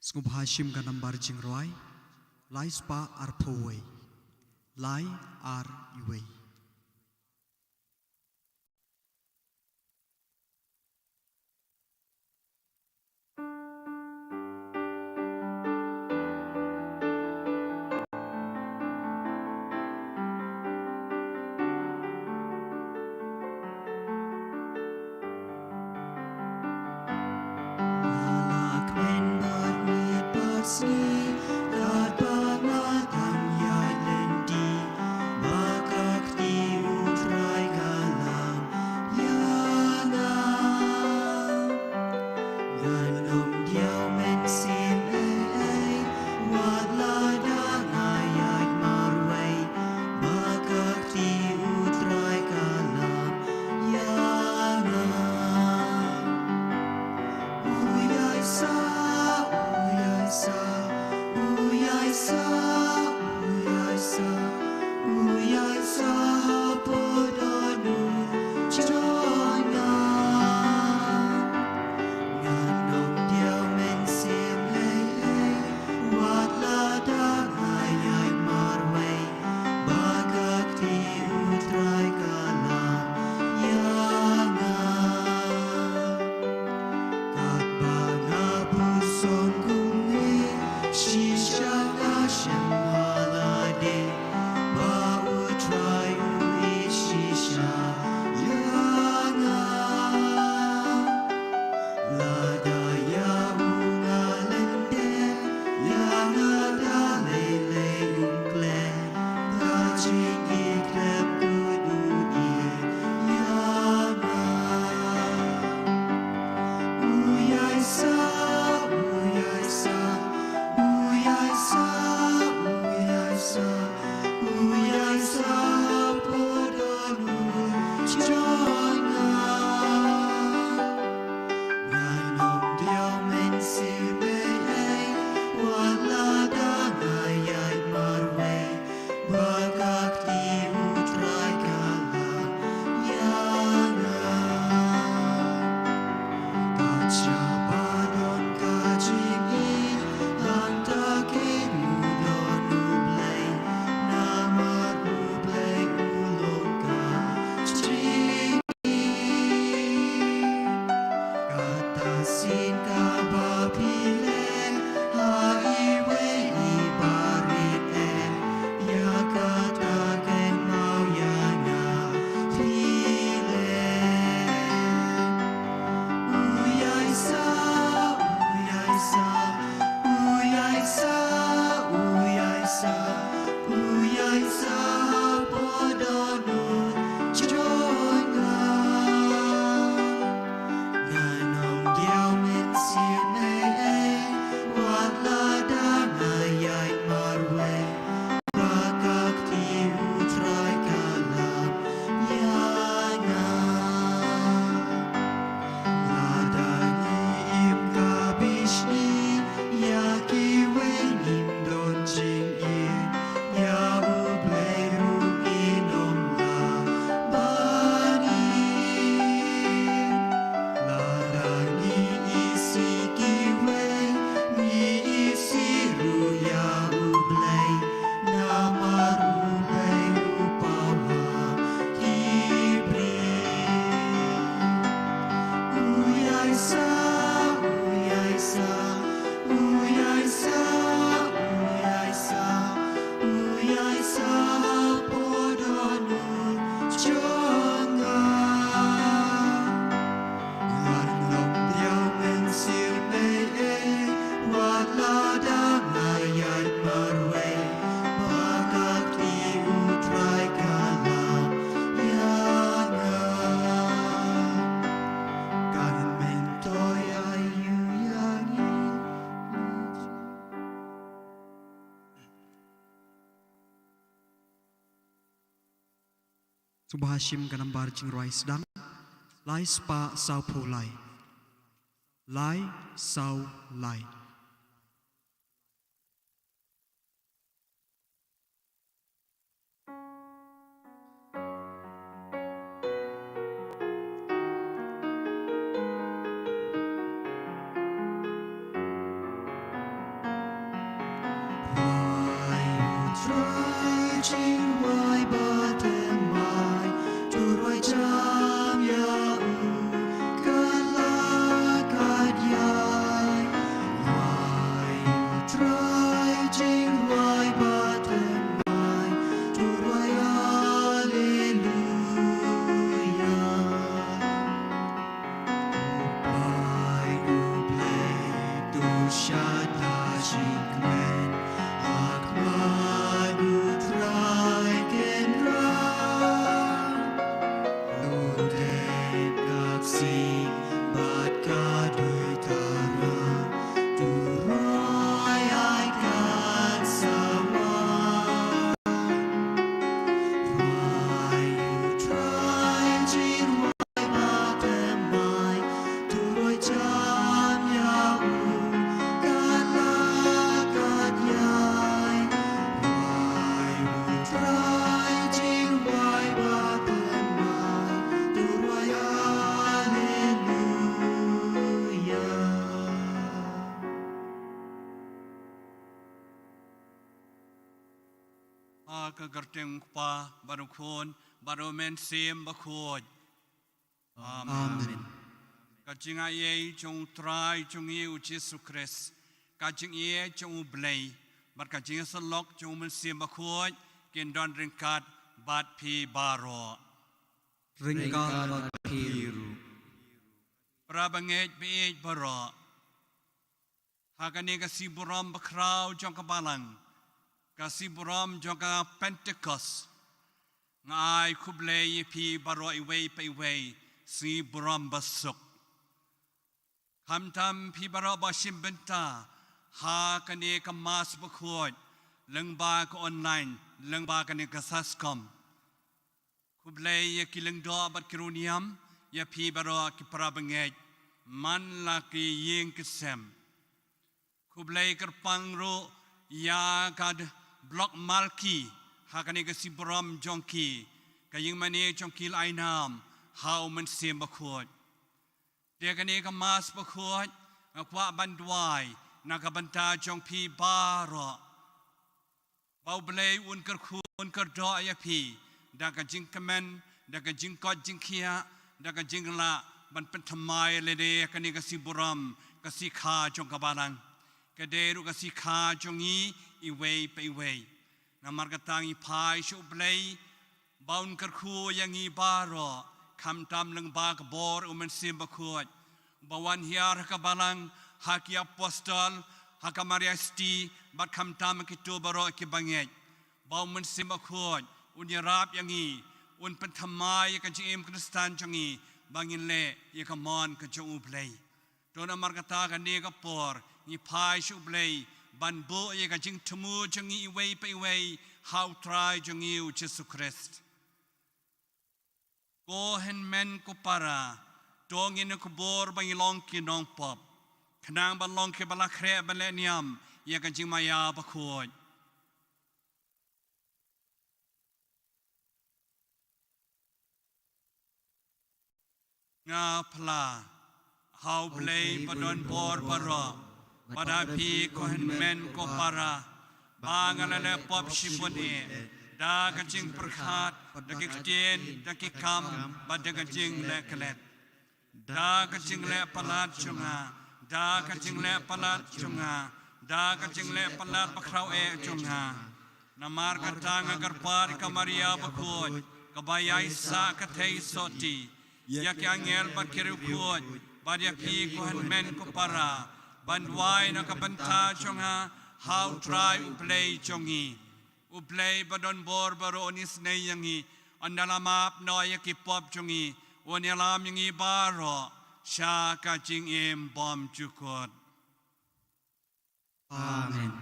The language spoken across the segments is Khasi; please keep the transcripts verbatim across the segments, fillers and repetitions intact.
Sngewbha shim ka nambar jingrwai, lai spah arphew wei, lai ar wei. Ngan ym diaw mynsiem ei ei, wat la da nga ïaid marwei, ba ka kti U Trai ka lam ïa nga. U ïaid sa, u ïaid sa, u ïaid sa, u ïaid sa, u ïaid sa hapoh dohnud jong nga. Ngan ym diaw mynsiem ei ei, wat la da nga ïaid marwei, ba ka kti U Trai ka lam ïa nga. Katba nga bun sien kumne, shisha nga shem ha lade, ba U Trai u ïeit shisha ïa nga. Lada ïa u nga lyndet, ïa nga da lei lei um klet, ka jingïeit khlem kut u ïeit ïa nga. U ïaid sa, u ïaid sa, u ïaid sa, u ïaid sa, u ïaid sa hapoh dohnud jong nga. Ngan ym diaw mynsiem ei ei, wat la da nga ïaid marwei, ba ka kti U Trai ka lam ïa nga. Bad sha ba don ka jingïeit, hangta keiñ u don U Blei, namar U Blei u long ka jingïeit. Kata shisien kaba phi leh ha iwei i barit eh, ïa kata kynmaw ïa nga phi leh. U ïaid sa, u ïaid sa, u ïaid sa, u ïaid sa, u ïaid sa hapoh dohnud jong nga. Ngan ym diaw mynsiem ei ei, wat la da nga ïaid marwei, ba ka kti U Trai ka lam ïa nga. Lada ngi im ka bishni ïa kiwei, ngim don jingïeit ïa U Blei ruh, ngin ym lah ban im. Lada ngi isih kiwei, ngi isih ruh ïa U Blei, namar U Blei u paw ha ki briew. U ïaid sa, u ïaid sa, u ïaid sa, u ïaid sa, u ïaid sa hapoh dohnud jong nga. Ngan ym diaw mynsiem ei ei, wat la da nga ïaid marwei, ba ka kti U Trai ka lam ïa nga. Kan myntoi aïu ïa ngi? Sngewbha shim ka nambar jingrwai sdang, lai spah sawphew lai, lai saw lai. Ka kyrteng u Kpa, bad u Khun, bad u Mynsiem Bakhuid. Amen. Amen. Ka jingaiei jong u Trai jong ngi u Jisu Khrist, ka jingïeit jong u Blei, bad ka jingïasyllok jong u Mynsiem Bakhuid, kin don ryngkat bad phi baroh. Ryngkat bad phi ruh. Para bangeit baieit baroh. Ha kane ka sngi burom bakhraw jong ka Balang, ka sngi burom jong ka Pentekost, nga ai khublei ïa phi baroh iwei pa iwei, sngi burom basuk. Khamtam phi baroh ba shim bynta ha kane ka Mass Bakhuid lyngba ka online, lyngba kane ka SASCOM. Khublei ïa ki lyngdoh bad ki riewniam, ïa phi baroh ki para bangeit, man la ki ïing ki sem. Khublei kyrpang ruh ïa ka d-, Block Malki ha kane ka sngi burom jong ki, ka ïingmane jong ki la ai nam ha u Mynsiem Bakhuid. Te kane ka Mass Bakhuid nga kwah ban duwai na ka bynta jong phi baroh, ba u Blei un kyrkhu un kyrdoh ïa phi da ka jingkmen, da ka jingkoit jingkhiah, da ka jinglah ban pynthymmai lade ïa kane ka sngi burom, ka sngi kha jong ka Balang, ka dei ruh ka sngi kha jong ngi iwei pa iwei. Namar kata ngi phai sha u Blei ba un kyrkhu ïa ngi baroh, khamtam lyngba ka bor u Mynsiem Bakhuid, ba wan hiar ha ka Balang, ha ki apostol, ha ka Mariasthi, bad khamtam ha kito baroh ki bangeit. Ba u Mynsiem Bakhuid un ïarap ïa ngi, un pynthymmai ïa ka jingim Khristan jong ngi, ba ngin leh ïa ka mon ka jong u Blei. To namar kata kane ka por ngi phai sha u Blei ban buh ïa ka jingthmu jong ngi iwei pa iwei ha u Trai jong ngi u Jisu Khrist. Ko hynmen ko para, to ngin ïa khubor ba ngi long ki nongpop, khnang ban long kiba la khreh ban leh niam ïa ka jingmaïa bakhuid. Nga phla ha u Blei ba don bor baroh, bad ha phi ko hynmen ko para, ba nga la leh pop shibun eh, da ka jingpyrkhat, da ki ktien, da ki kam, bad da ka jingleh klet. Da ka jingleh palat jong nga, da ka jingleh palat jong nga, da ka jingleh palat bakhraw eh jong nga. Namar kata nga kyrpad ïa ka Maria bakhuid, kaba ïaisah ka theisotti, ïa ki angel bad ki riewkhuid, bad ïa phi ko hynmen ko para, ban duwai na ka bynta jong nga ha u Trai u Blei jong ngi. U Blei ba don bor baroh un isynei ïa ngi, un da la map noh ïa ki pop jong ngi, un ïalam ïa ngi baroh sha ka jingim bymjukut. Amen.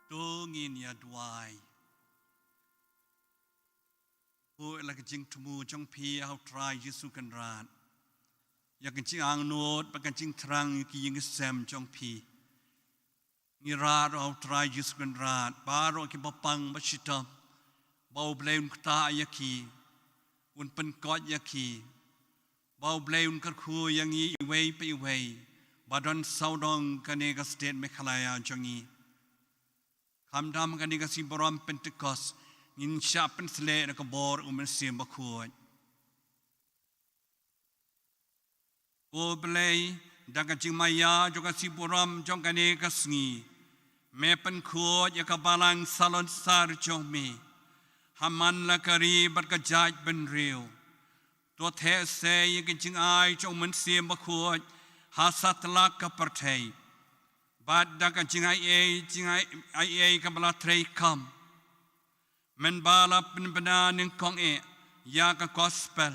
To ngin ïa duwai. Buh la ka jingthmu jong phi ha u Trai Jisu Kynrad, ïa ka jingangnud bad ka jingthrang ïa ki ïing ki sem jong phi. Ngi rah ruh ha u Trai Jisu Kynrad baroh kiba pang ba shitom, ba U Blei un ktah ïa ki, un pynkhiah ïa ki, ba U Blei un kyrkhu ïa ngi iwei pa iwei ba don sawdong kane ka state Meghalaya jong ngi. Khamtam kane ka sngi burom Pentekost ngin shah pynshlei da ka bor U Mynsiem Bakhuid. Ko Blei, da ka jingmaïa jong ka sngi burom jong kane ka sngi, me pynkhuid ïa ka balang salonsar jong me ha man la ka ri bad ka jaitbynriew. To theh sei ïa ka jingai jong U Mynsiem Bakhuid ha satlak ka pyrthei. Bad da ka jingaiei, jingaiei kaba la treikam, mynba la pynbna nyngkong eh ïa ka gospel,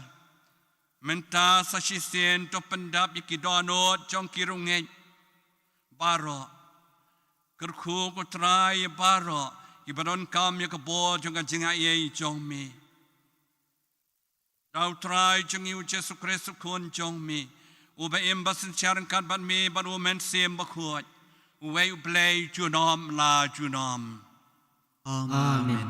mynta sa shisien to pyndap ïa ki dohnud jong ki riewngeit baroh. Kyrkhu ko Trai ïa baroh kiba donkam ïa ka bor jong ka jingaiei jong me. Da u Trai jong ngi U Jisu Khrist U Khun jong me, uba im bad synshar ryngkat bad me bad U Mynsiem Bakhuid, uwei U Blei junom la junom. Amen.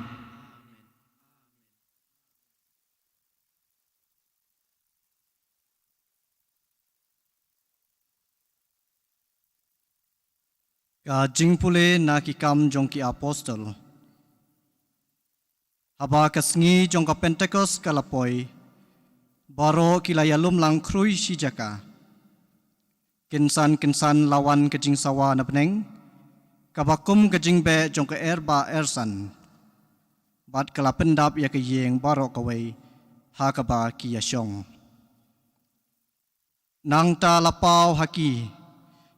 Ka jingpule na Ki Kam jong ki Apostol. Haba ka sngi jong ka Pentekost ka la poi, baroh ki la ïalum lang khrui shi jaka. Kynsan kynsan la wan ka jingsawa na bneng, kaba kum ka jingbeh jong ka erbah ersan. Bad ka la pyndap ïa ka ïing baroh kawei ha kaba ki ïashong. Nangta la paw ha ki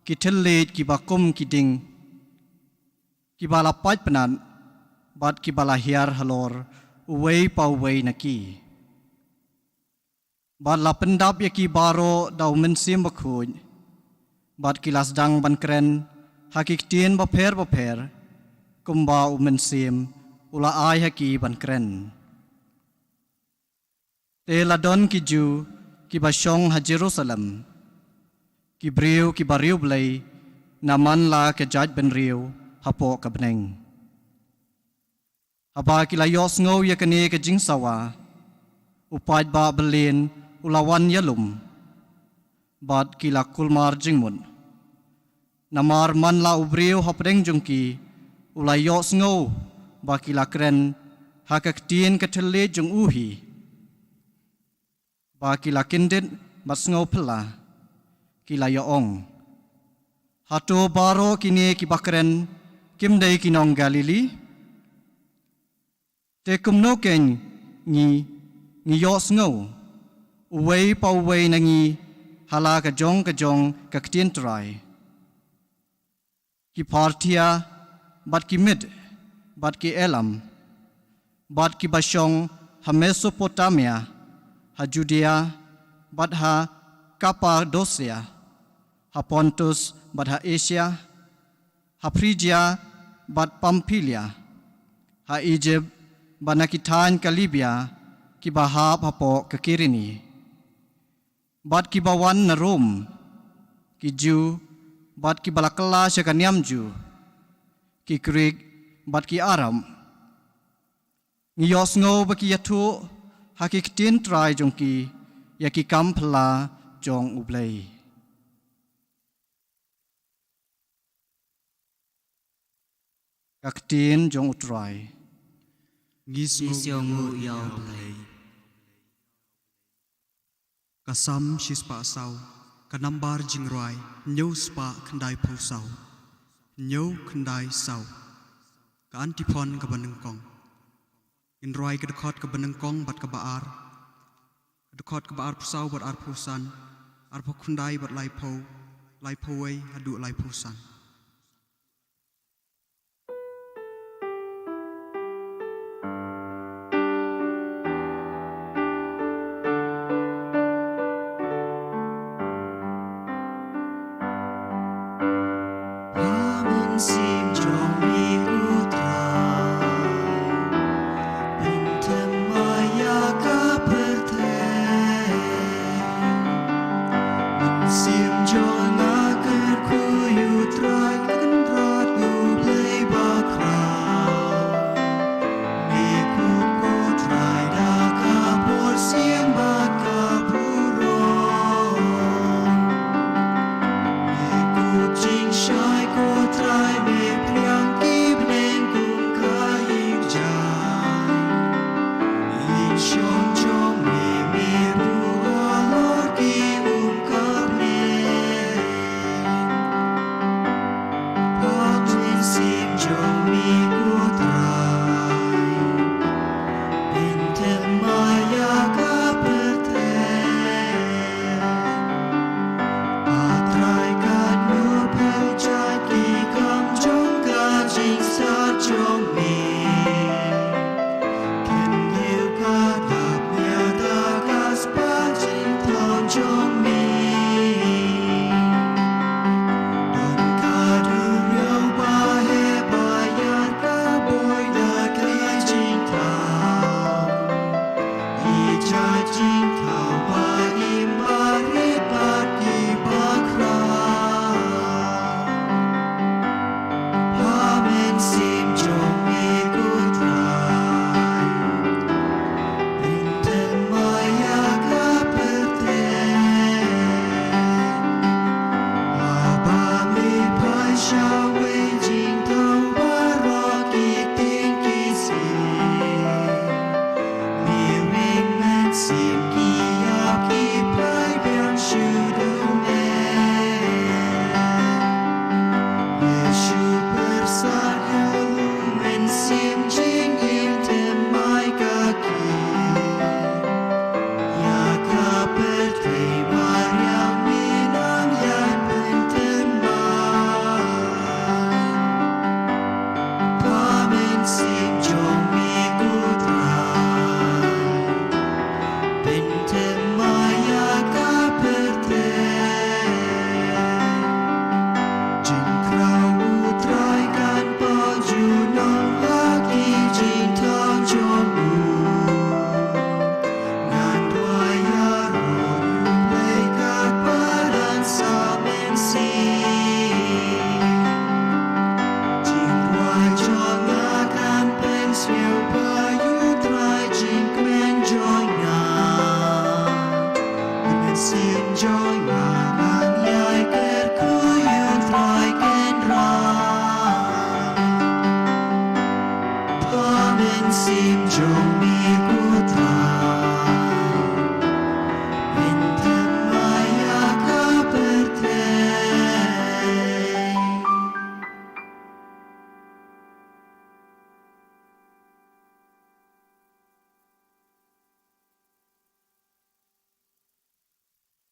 ki thylliej kiba kum ki dieng, kiba la paid pynat, bad kiba la hiar halor uwei pa uwei na ki. Bad la pyndap ïa ki baroh da U Mynsiem Bakhuid, bad ki la sdang ban kren ha ki ktien bapher bapher, kumba U Mynsiem u la ai ha ki ban kren. Te la don ki Jiw kiba shong ha Jerusalem, ki briew kiba riewblei na man la ka jaitbynriew hapoh ka bneng. Haba ki la ïohsngew ïa kane ka jingsawa, u paidbah byllieng u la wan ïalum, bad ki la kulmar jingmut. Namar man la u briew hapdeng jong ki u la ïohsngew ba ki la kren ha ka ktien ka thylliej jong u hi. Ba ki la kyndit bad sngewphylla, ki la ïa-ong, hato baroh kine kiba kren kim dei ki nong Galili? Te kumno kein ngi, ngi ïohsngew, uwei pa uwei na ngi, ha la ka jong ka jong ka ktien Trai? Ki Parthia, bad ki Mid, bad ki Elam, bad kiba shong ha Mesopotamia, ha Judea, bad ha Kapadosia, ha Pontus, bad ha Asia, ha Phrijia, bad Pamphilia, ha Ijipt, bad na ki thaiñ ka Libia, kiba hap hapoh ka Kirini. bad kiba wan na Rom, ki Jiw bad kiba la kylla sha ka niam Jiw, ki Grik bad ki Arab. Ngi ïohsngew ba ki ïathuh ha ki ktien trai jong ki ïa ki kam phylla jong U Blei. Ka ktien jong U Trai. Ngi sngewnguh ïa U Blei. Ka Salm shispah saw, ka nambar jingrwai hynñiew spah khyndai phew saw, hynñiew khyndai saw. Ka antiphon kaba nyngkong. Ngin rwai ka dkhot kaba nyngkong bad kaba ar, ka dkhot kaba arphew saw bad arphew san, arphew khyndai bad laiphew, laiphew wei haduh laiphew san. Ba mynsiem jong me ko Trai, pynthymmai ïa ka pyrthei. Mynsiem jong nga kyrkhu ïa U Trai, Kynrad U Blei bakhraw. Me kup ko Trai da ka bor sien bad ka burom. Me kup jingshai ko Trai, me phriang ki bneng kum ka ïing jai. Ïing shong jong me, me buh halor ki um ka bneng. Ba mynsiem jong me ko Trai, pynthymmai ïa ka pyrthei. A Trai, katno pyrshah ki kam jong ka jingstad jong me. Kynliw ka dap ïa ka spah jingthaw jong me. Don ka duriaw ba heh ba ïar ka boi da kli jingthaw. Ïa jait jingthaw ba im ba rit bad ki bakhraw. Ba mynsiem jong me ko Trai, pynthymmai ïa ka pyrthei. Haba me phai shawei jingthaw baroh ki tieng ki sngi. Me weng mynsiem ki ïap ki phai biang shuh da u Me. Me shu pyrsad ïa u Mynsiem Jingim, thymmai ka ki. Ïa ka pyrthei mariang me nang ïai pynthymmai. Ba mynsiem jong me ko Trai, pynthymmai ïa ka pyrthei. Jingkraw U Trai kan poi junom ha ki jingthaw jong u. Ngan duwai ïaroh ïa U Blei katba dang sah mynsiem. Jingduwai jong nga kan pynsngew ba ïa U Trai jingkmen jong nga. Mynsiem jong nga ngan ïai kyrkhu ïa U Trai Kynrad. Ba mynsiem jong me ko Trai, pynthymmai ïa ka pyrthei.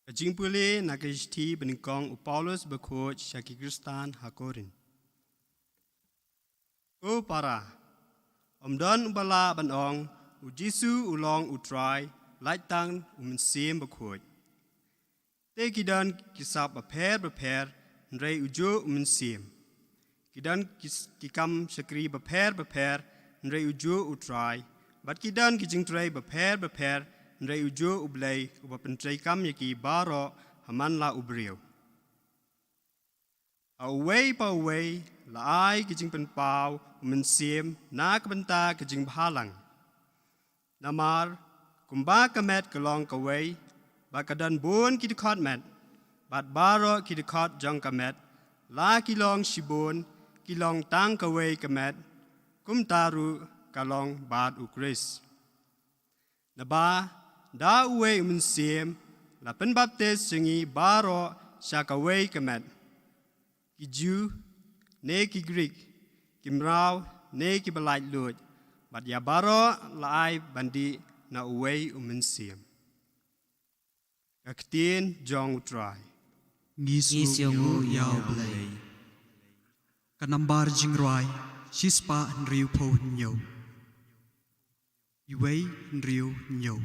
Ka jingpule na ka shithi banyngkong u Paulus bakhuid sha ki Khristan ha Korinth. Ko para, ym don uba lah ban ong, U Jisu u long U Trai, lait tang U Mynsiem Bakhuid. Te ki don ki sap bapher bapher, hynrei ujuh U Mynsiem. Ki don ki, ki kam shakri bapher bapher, hynrei ujuh U Trai. Bad ki don ki jingtrei bapher bapher, Hynrei ujuh U Blei uba pyntreikam ïa ki baroh ha man la u briew. Ha uwei pa uwei la ai ki jingpynpaw u Mynsiem na ka bynta ka jingbhalang. Namar kumba ka met ka long kawei, bad ka don bun ki dkhot met, bad baroh ki dkhot jong ka met, la ki long shibun, ki long tang kawei ka met, kumta ruh ka long bad U Khrist. Naba da uwei u Mynsiem la pynbaptis jong ngi baroh sha kawei ka met, ki Jiw ne ki Grik, ki mraw ne ki ba laitluid, bad ïa baroh la ai ban dih na uwei u Mynsiem. Ka ktien jong U Trai. Ngi sngewnguh ïa U Blei. Ka nambar jingrwai shispah hynriewphew hynñiew. Iwei hynriew hynñiew.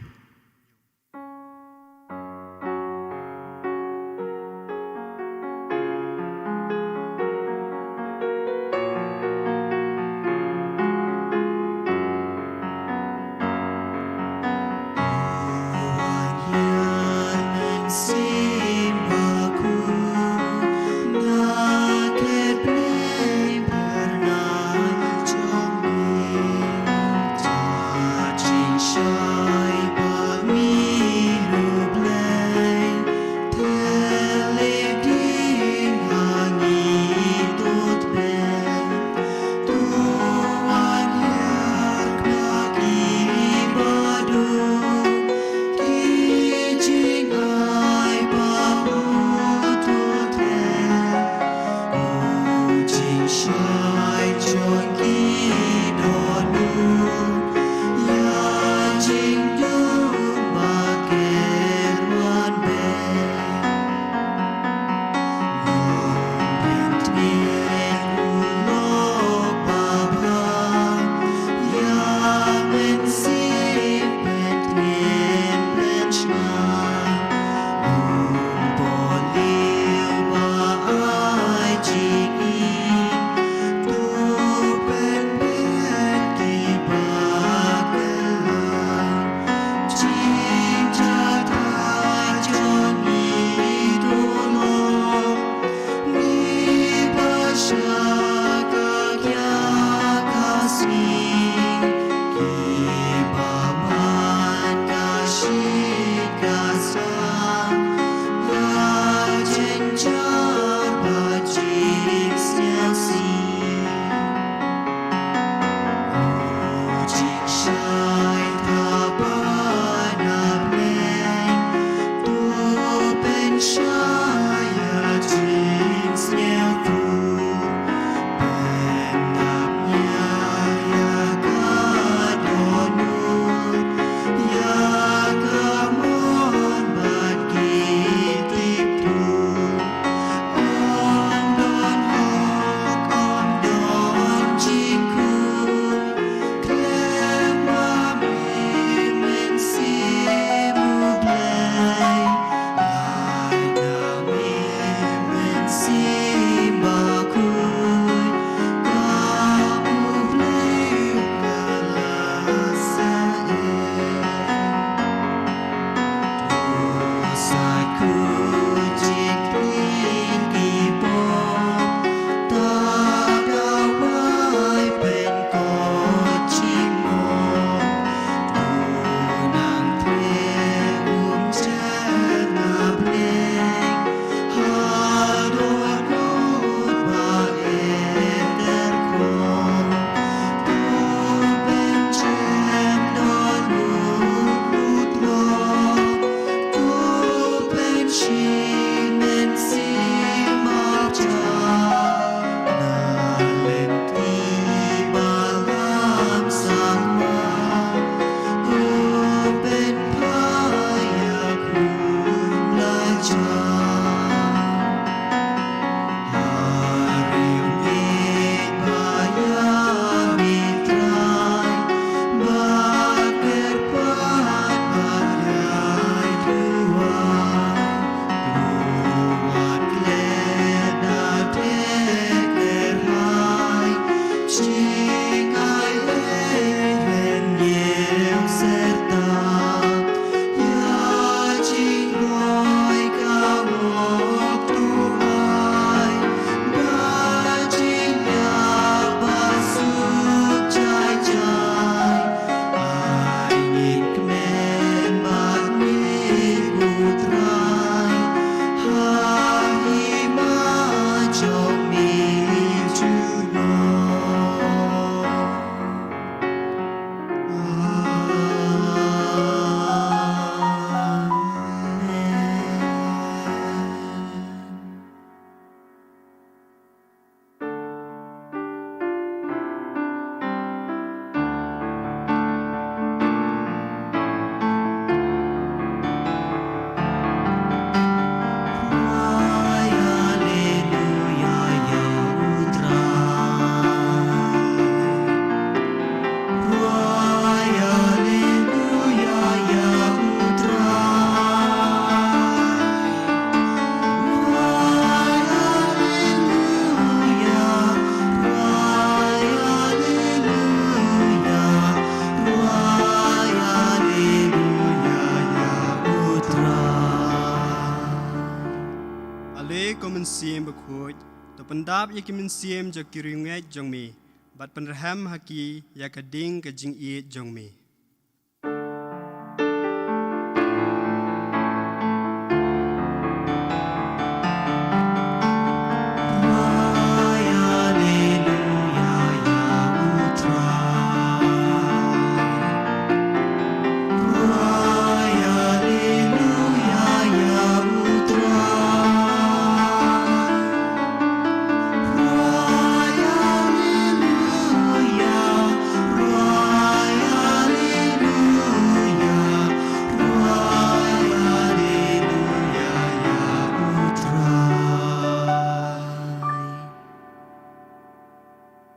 Mynsiem Bakhuid, to pyndap ïa ki mynsiem jong ki riewngeit jong me, bad pynrhem ha ki ïa ka ding ka jingïeit jong me.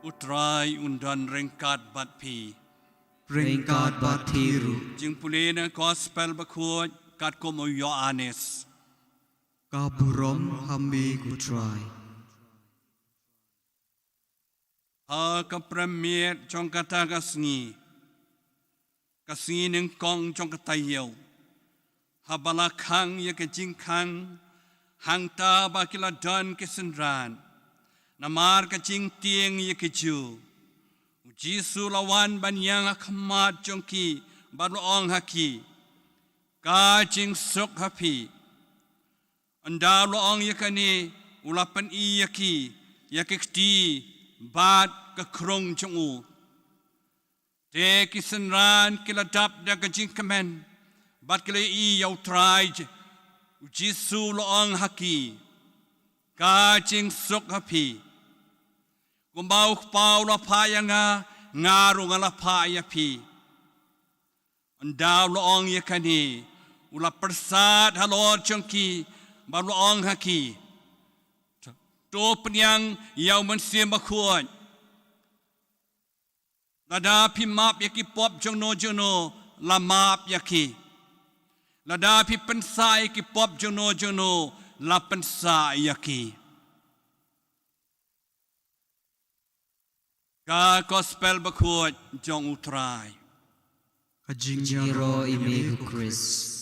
U Trai un don ryngkat bad phi. Ryngkat bad phi ruh. Jingpule na Gospel Bakhuid katkum u Ïoannis. Ka burom ha me ko Trai. Ha ka prem miet jong kata ka sngi, ka sngi nyngkong jong ka taïew, haba la khang ïa ka jingkhang, hangta ba ki la don ki synran, namar ka jingtieng ïa ki Jiw, u Jisu u la wan ban ïeng ha khmat jong ki, bad u la ong ha ki, ka jingsuk ha phi. Ynda u la ong ïa kane, u la pyni ïa ki ïa ki kti bad ka khrung jong u. Te ki synran ki la dap da ka jingkmen, bad ki la ïohi ïa u Trai J-, u Jisu u la ong ha ki, ka jingsuk ha phi. Kumba u Kpa u la phah ïa nga, nga ruh nga la phah ïa phi. Ynda u la ong ïa kane, u la pyrsad halor jong ki, bad u la ong ha ki, to pdiang ïa u Mynsiem Bakhuid. Lada phi map ïa ki pop jongno jongno, la map ïa ki. Lada phi pynsah ïa ki pop jongno jongno, la pynsah ïa ki. Ka Gospel Bakhuid jong u Trai. Ka jingïaroh ïa me ko Khrist.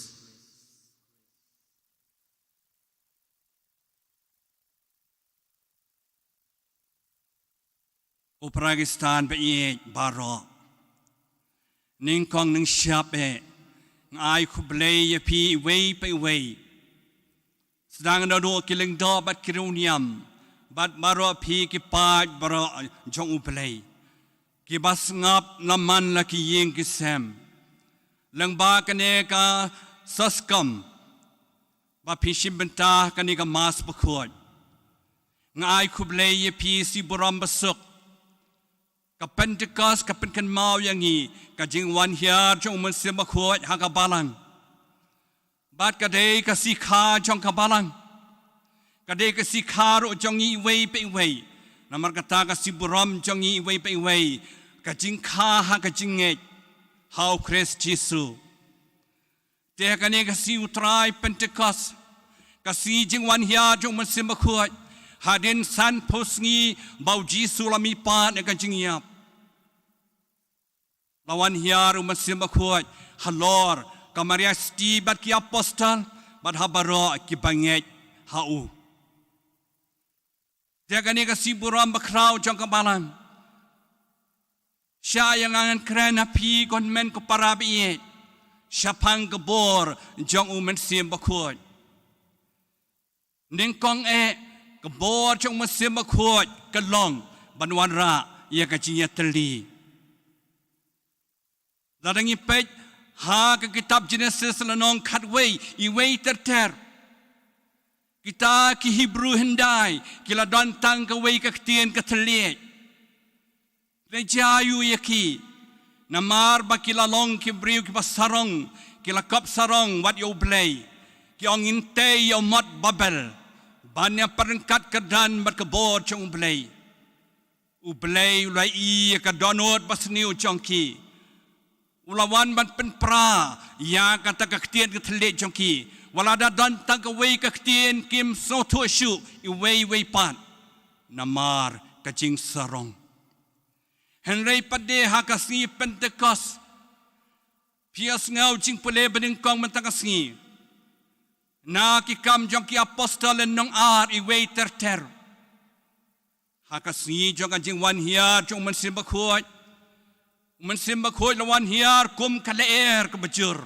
Ko para Khristan ba ïeit baroh. Nyngkong nyngshap eh, nga ai khublei ïa phi iwei pa iwei. Sdang naduh ki lyngdoh bad ki riewniam, bad baroh phi ki paid baroh jong u Blei, kiba sngap la man la ki ïing ki sem. Lyngba kane ka soskom, ba phi shim bynta kane ka Mass Bakhuid, nga ai khublei ïa phi shi burom basuk. Ka Pentekost ka pynkynmaw ïa ngi ka jingwan hiar jong u Mynsiem Bakhuid ha ka balang. Bad ka dei ka shi kha jong ka balang. Ka dei ka shi kha ruh jong ngi iwei pa iwei. Namar kata ka shi burom jong ngi iwei pa iwei, ka jingkha ha ka jingngeit ha u Khrist Jisu. Te ha kane ka sngi u Trai Pentekost, ka sngi jingwan hiar jong u Mynsiem Bakhuid, hadien sanphew sngi ba u Jisu u la mihpat na ka jingïap, la wan hiar u Mynsiem Bakhuid halor ka Maria Theisotti bad ki apostol, bad ha baroh kiba ngeit ha u. Te ha kane ka sngi burom bakhraw jong ka balang, shah ïa nga ngan kren ha phi ko hynmen ko para ba ïeit shaphang ka bor jong u Mynsiem Bakhuid. Nyngkong eh, ka bor jong u Mynsiem Bakhuid ka long ban wanrah ïa ka jingïatylli. Lada ngi peit ha ka kitab Jenesis lynnong khatwei, iwei ter ter, kita ki Hebru hyndai ki la don tang kawei ka ktien ka thylliej. Te jia aiu ïa ki? Namar ba ki la long ki briew kiba sarong, ki la kop sarong wat ïa u Blei. Ki ong ngin tei ïa u mot Babel ban ïa pyrkhat kyrdan bad ka bor jong u Blei. U Blei u la ïohi ïa ka dohnud basniew jong ki. U la wan ban pynpra ïa kata ka ktien ka thylliej jong ki. Wat la da don tang kawei ka ktien kim sngewthuh shuh iwei iwei pat, namar ka jingsarong. Hynrei pat de ha ka sngi Pentekost, phi ïohsngew jingpule banyngkong mynta ka sngi. Na ki Kam jong ki Apostol lynnong ar, iwei ter ter. Ha ka sngi jong ka jingwan hiar jong u Mynsiem Bakhuid, u Mynsiem Bakhuid la wan hiar kum ka lyer kaba jur.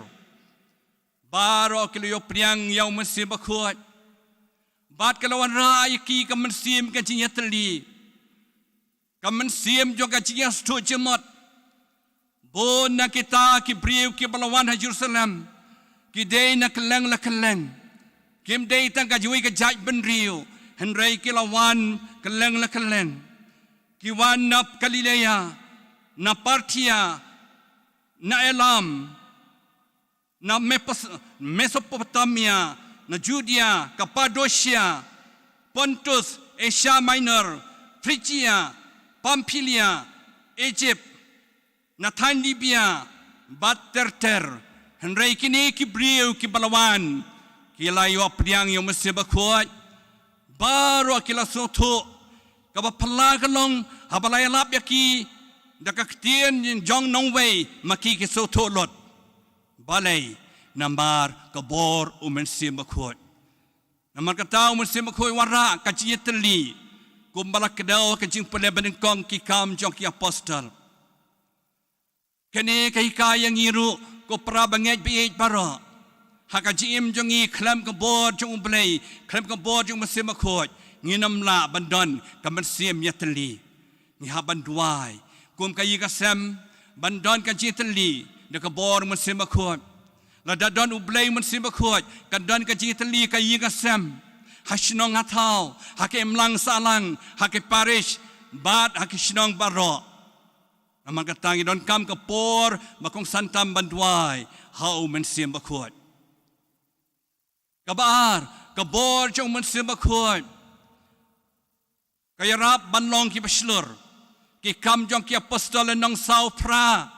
Baroh ki la ïoh pdiang ïa u Mynsiem Bakhuid. Bad ka la wanrah ïa ki ka mynsiem ka jingïatylli, ka mynsiem jong ka jingïasngewthuh jingmut. Bun na kita ki briew kiba la wan ha Jerusalem ki dei na kylleng la kylleng. Kim dei tang ka jingwei ka jaitbynriew, hynrei ki la wan kylleng la kylleng. Ki wan na Galilea, na Parthia, na Elam, na Mepos-, Mesopotamia, na Judea, Kapadosia, Pontus, Asia Minor, Phrygia, Pamphylia, Egypt, na thaiñ Libya, bad ter ter. Hynrei kine ki briew kiba la wan, ki la ïoh pdiang ïa u Mynsiem Bakhuid. Baroh ki la sngewthuh. Kaba phylla ka long, haba la ïalap ïa ki da ka ktien jong nongwei, ma ki ki sngewthuh lut. Balei? Namar ka bor u Mynsiem Bakhuid. Namar kata u Mynsiem Bakhuid wanrah ka jingïatylli, kumba la kdew ha ka jingpule ba nyngkong Ki Kam jong ki Apostol. Kane ka hikai ïa ngi ruh, ko para bangeit baieit baroh. Ha ka jingim jong ngi khlem ka bor jong U Blei, khlem ka bor jong u Mynsiem Bakhuid, ngin ym lah ban don ka mynsiem ïatylli. Ngi hap ban duwai kum ka ïing ka sem ban don ka jingïatylli da ka bor u Mynsiem Bakhuid. Lada don U Blei u Mynsiem Bakhuid, kan don ka jingïatylli ka ïing ka sem, ha shnong ha thaw, ha ka imlang sahlang, ha ka parish, bad ha ki shnong baroh. Namar kata ngi donkam ka por ba kongsan tam ban duwai ha u Mynsiem Bakhuid. Kaba ar, ka bor jong u Mynsiem Bakhuid ka ïarap ban long kiba shlur. Ki Kam jong ki Apostol lynnong saw phra.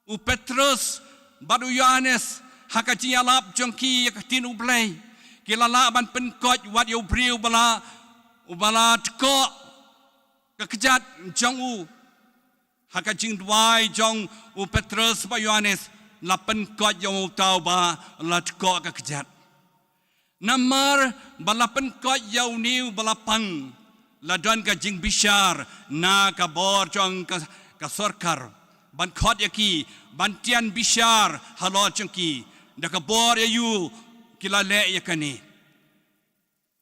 U Petrus bad u Ïohannes, ha ka jingïalap jong ki ïa ka ktien U Blei, ki la lah ban pynkoit wat ïa u briew ba la, uba la tkoh ka kjat jong u. Ha ka jingduwai jong u Petrus bad u Ïohannes, la pynkoit ïa uta uba la tkoh ka kjat. Namar ba la pynkoit ïa une uba la pang, la don ka jingbishar na ka bor jong ka, ka sorkar ban khot ïa ki, ban tian bishar halor jong ki, da ka bor ïa u ki la leh ïa kane.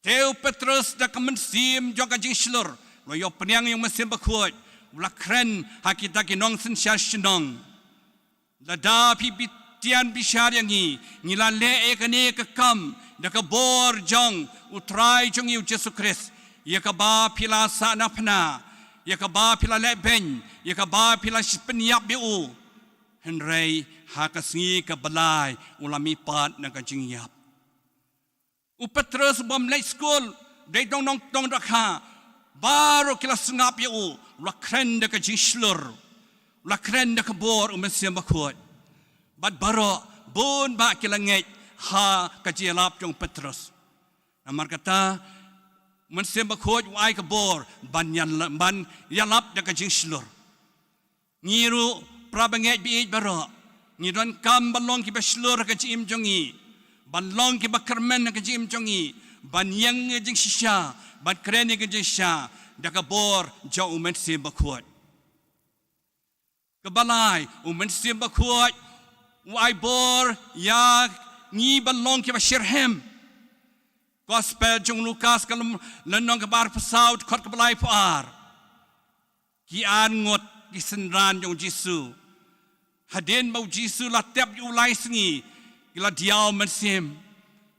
Te u Petrus da ka mynsiem jong ka jingshlur, u la ïoh pdiang ïa u Mynsiem Bakhuid, u la kren ha kita ki nongsynshar shnong. Lada phi bi-, tian bishar ïa ngi, ngi la leh ïa kane ka kam da ka bor jong U Trai jong ngi U Jisu Khrist, ïa kaba phi la sahnarphna, ïa kaba phi la lehbeiñ, ïa kaba phi la pynïap ïa u. Hynrei ha ka sngi kaba lai u la mihpat na ka jingïap. U Petrus bym leit skul, dei tang nongtong dohkha, baroh ki la sngap ïa u, u la kren da ka jingshlur, u la kren da ka bor u Mynsiem Bakhuid. Bad baroh, bun bah ki la ngeit ha ka jingïalap jong u Petrus. Namar kata, u Mynsiem Bakhuid u ai ka bor ban ïal-, ban ïalap da ka jingshlur. Ngi ruh, para bangeit baieit baroh, ngi donkam ban long kiba shlur ha ka jingim jong ngi, ban long kiba kyrmen ha ka jingim jong ngi, ban ïeng ïa ka jingshisha, ban kren ïa ka jingshisha, da ka bor jong u Mynsiem Bakhuid. Kaba lai, u Mynsiem Bakhuid u ai bor ïa ngi ban long kiba shitrhem. Gospel jong u Lukas ka lym-, lynnong kaba arphew saw, dkhot kaba laiphew ar. Ki arngut ki synran jong u Jisu. Hadien ba u Jisu la tep ïa u lai sngi, ki la diaw mynsiem,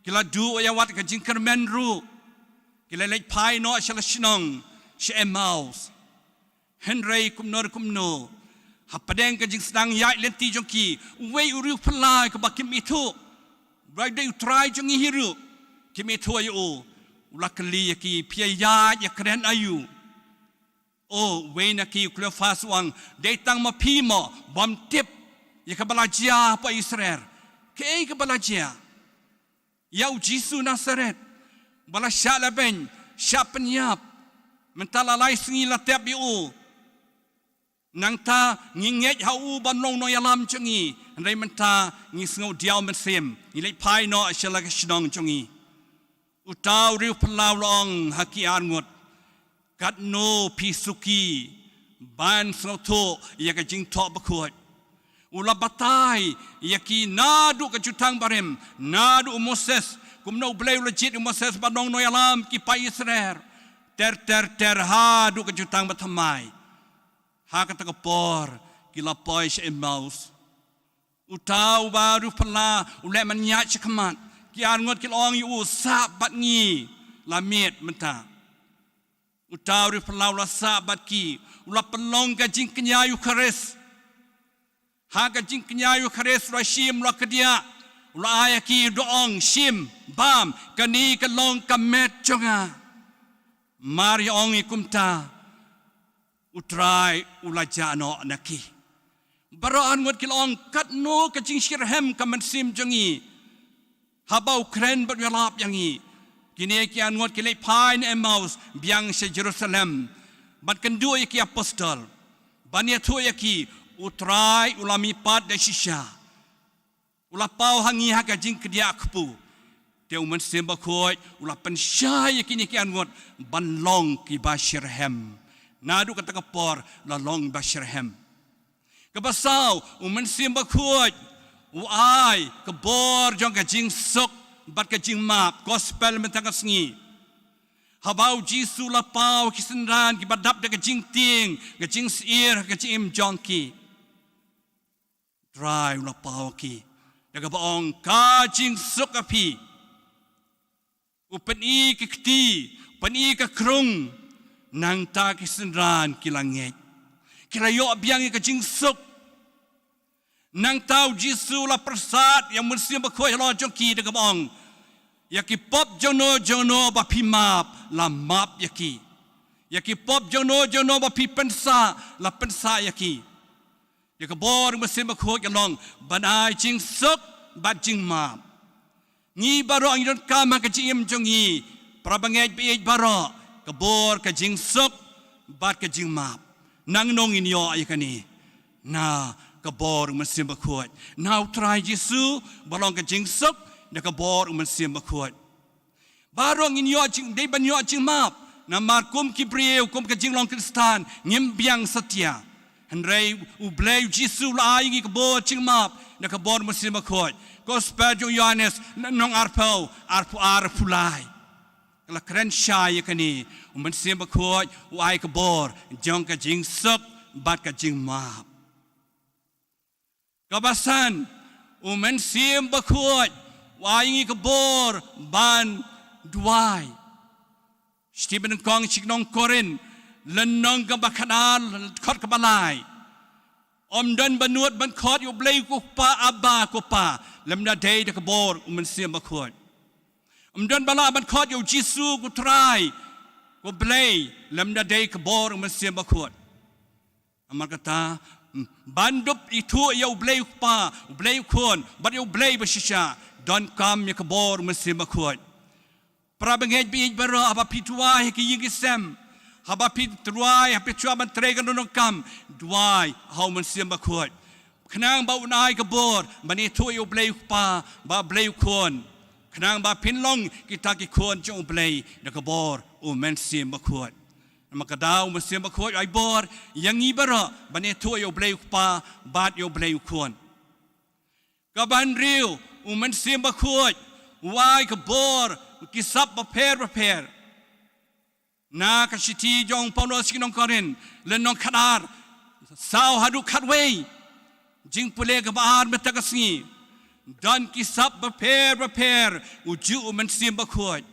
ki la duh ïa wat ka jingkyrmen ruh, ki la leit phai noh sha la shnong, sha Emmaus. Hynrei kumno re kumno, hapdeng ka jingsdang ïaid lynti jong ki, uwei u riewphylla kaba kim ithuh, ba dei u Trai jong ngi hi ruh, kim ithuh ïa u, u la kylli ïa ki, phi ïaid ïakren aïu? O, uwei na ki u Kleopas u ong, dei tang ma phi mo, bym tip ïa kaba la jia hapoh Israel. Kaei kaba la jia? Ïa u Jisu Nasaret, ba la shah lehbeiñ, shah pynïap. Mynta la lai sngi la tep ïa u. Nangta ngi ngeit ha u ban long nongïalam jong ngi. Hynrei mynta ngi sngew diaw mynsiem. Ngi leit phai noh sha la ka shnong jong ngi. Uta u riewphylla la ong ha ki arngut, katno phi suki ban sngewthuh ïa ka jingthoh bakhuid. U la batai ïa ki naduh ka jutang barim, naduh u Moses, kumno u Blei u la jied u Moses ban long nongïalam ki paid Israel. Ter ter ter haduh ka jutang bathymmai. Ha kata ka por ki la poi sha Emmaus. Uta uba riewphylla u leh man ïaid sha khmat. Ki arngut ki la ong ïa u, sah bad ngi, la miet mynta. Uta u riewphylla u la sah bad ki, u la pynlong ka jingkñia Eukharist. Ha ka jingkñia Eukharist u la shim, u la kdiah, u la ai ïa ki, u da ong, shim, bam, kane ka long ka met jong nga. Mar ïa ong ïa kumta, u Trai u la jah noh na ki. Baroh arngut ki la ong, katno ka jingshitrhem ka mynsiem jong ngi haba u kren bad u ïalap ïa ngi. Kine ki arngut ki leit phai na Emmaus biang sha Jerusalem. Bad kynduh ïa ki apostol ban ïathuh ïa ki, u Trai u la mihpat da shisha. U la paw ha ngi ha ka jingkdiah kpu. Te u Mynsiem Bakhuid u la pynshai ïa kine ki arngut ban long kiba shitrhem. Naduh kata ka por la long ba shitrhem. Kaba saw, u Mynsiem Bakhuid u ai ka bor jong ka jingsuk bad ka jingmap, gospel mynta ka sngi. Haba u Jisu u la paw ki synran kiba dap da ka jingtieng, ka jingsyier, ka jingim jong ki. Trai u la paw ki da kaba ong, ka jingsuk ha phi. U pyni ki kti, u pyni ka krung. Nangta ki synran ki la ngeit. Ki la ïoh biang ïa ka jingsuk. Nangta u Jisu u la pyrsad ïa u Mynsiem Bakhuid halor jong ki da kaba ong, ïa ki pop jongno jongno ba phi map, la map ïa ki. Ïa ki pop jongno jongno ba phi pynsah, la pynsah ïa ki. Ïa ka bor u Mynsiem Bakhuid ka long ban ai jingsuk bad jingmap. Ngi baroh ngi donkam ha ka jingim jong ngi, para bangeit baieit baroh, ka bor ka jingsuk bad ka jingmap. Nangno ngin ïoh ïa kane? Na ka bor u Mynsiem Bakhuid, na u Trai Jisu ba long ka jingsuk, na ka bor u Mynsiem Bakhuid. Baroh ngin ïoh jing, dei ban ïoh jingmap. Namar kum ki briew, kum ka jinglong Khristan, ngim biang satia. Hynrei u Blei u Jisu u la ai ngi ka bor jingmap na ka bor u Mynsiem Bakhuid. Gospel jong u Ïohannes, lynnong arphew, arphew ar, arphew lai. Ka la kren shai ïa kane, u Mynsiem Bakhuid u ai ka bor jong ka jingsuk bad ka jingmap. Kaba san, u Mynsiem Bakhuid u ai ngi ka bor ban duwai. Shithi ba nyngkong sha ki nong Korinth, lynnong kaba khatar, dkhot kaba lai. Ym don ba nud ban khot ïa u Blei ko Kpa, Abba, ko Pa, lymda dei da ka bor u Mynsiem Bakhuid. Ym don ba lah ban khot ïa u Jisu ko Trai, ko Blei, lymda dei ka bor u Mynsiem Bakhuid. Namar kata, ban dup ithuh ïa u Blei u Kpa, u Blei u Khun, bad ïa u Blei ba shisha, donkam ïa ka bor u Mynsiem Bakhuid. Para bangeit baieit baroh, haba phi duwai ha ki ïing ki sem, haba phi duwai, haba phi shu ban trei ka dohnud dohkam, duwai ha u Mynsiem Bakhuid. Khnang ba un ai ka bor ban ithuh ïa u Blei u Kpa bad Blei u Khun. Khnang ba phin long kita ki khun jong u Blei da ka bor u Mynsiem Bakhuid. Namar kata u Mynsiem Bakhuid u ai bor ïa ngi baroh ban ithuh ïa u Blei u Kpa bad ïa u Blei u Khun. Kaba hynriew, u Mynsiem Bakhuid u ai ka bor ki sap bapher bapher. Na ka shithi jong u Paulus sha ki nong Korinth, lynnong khatar, saw haduh khatwei. Jingpule kaba ar mynta ka sngi. Don ki sap bapher bapher, u juh u Mynsiem Bakhuid.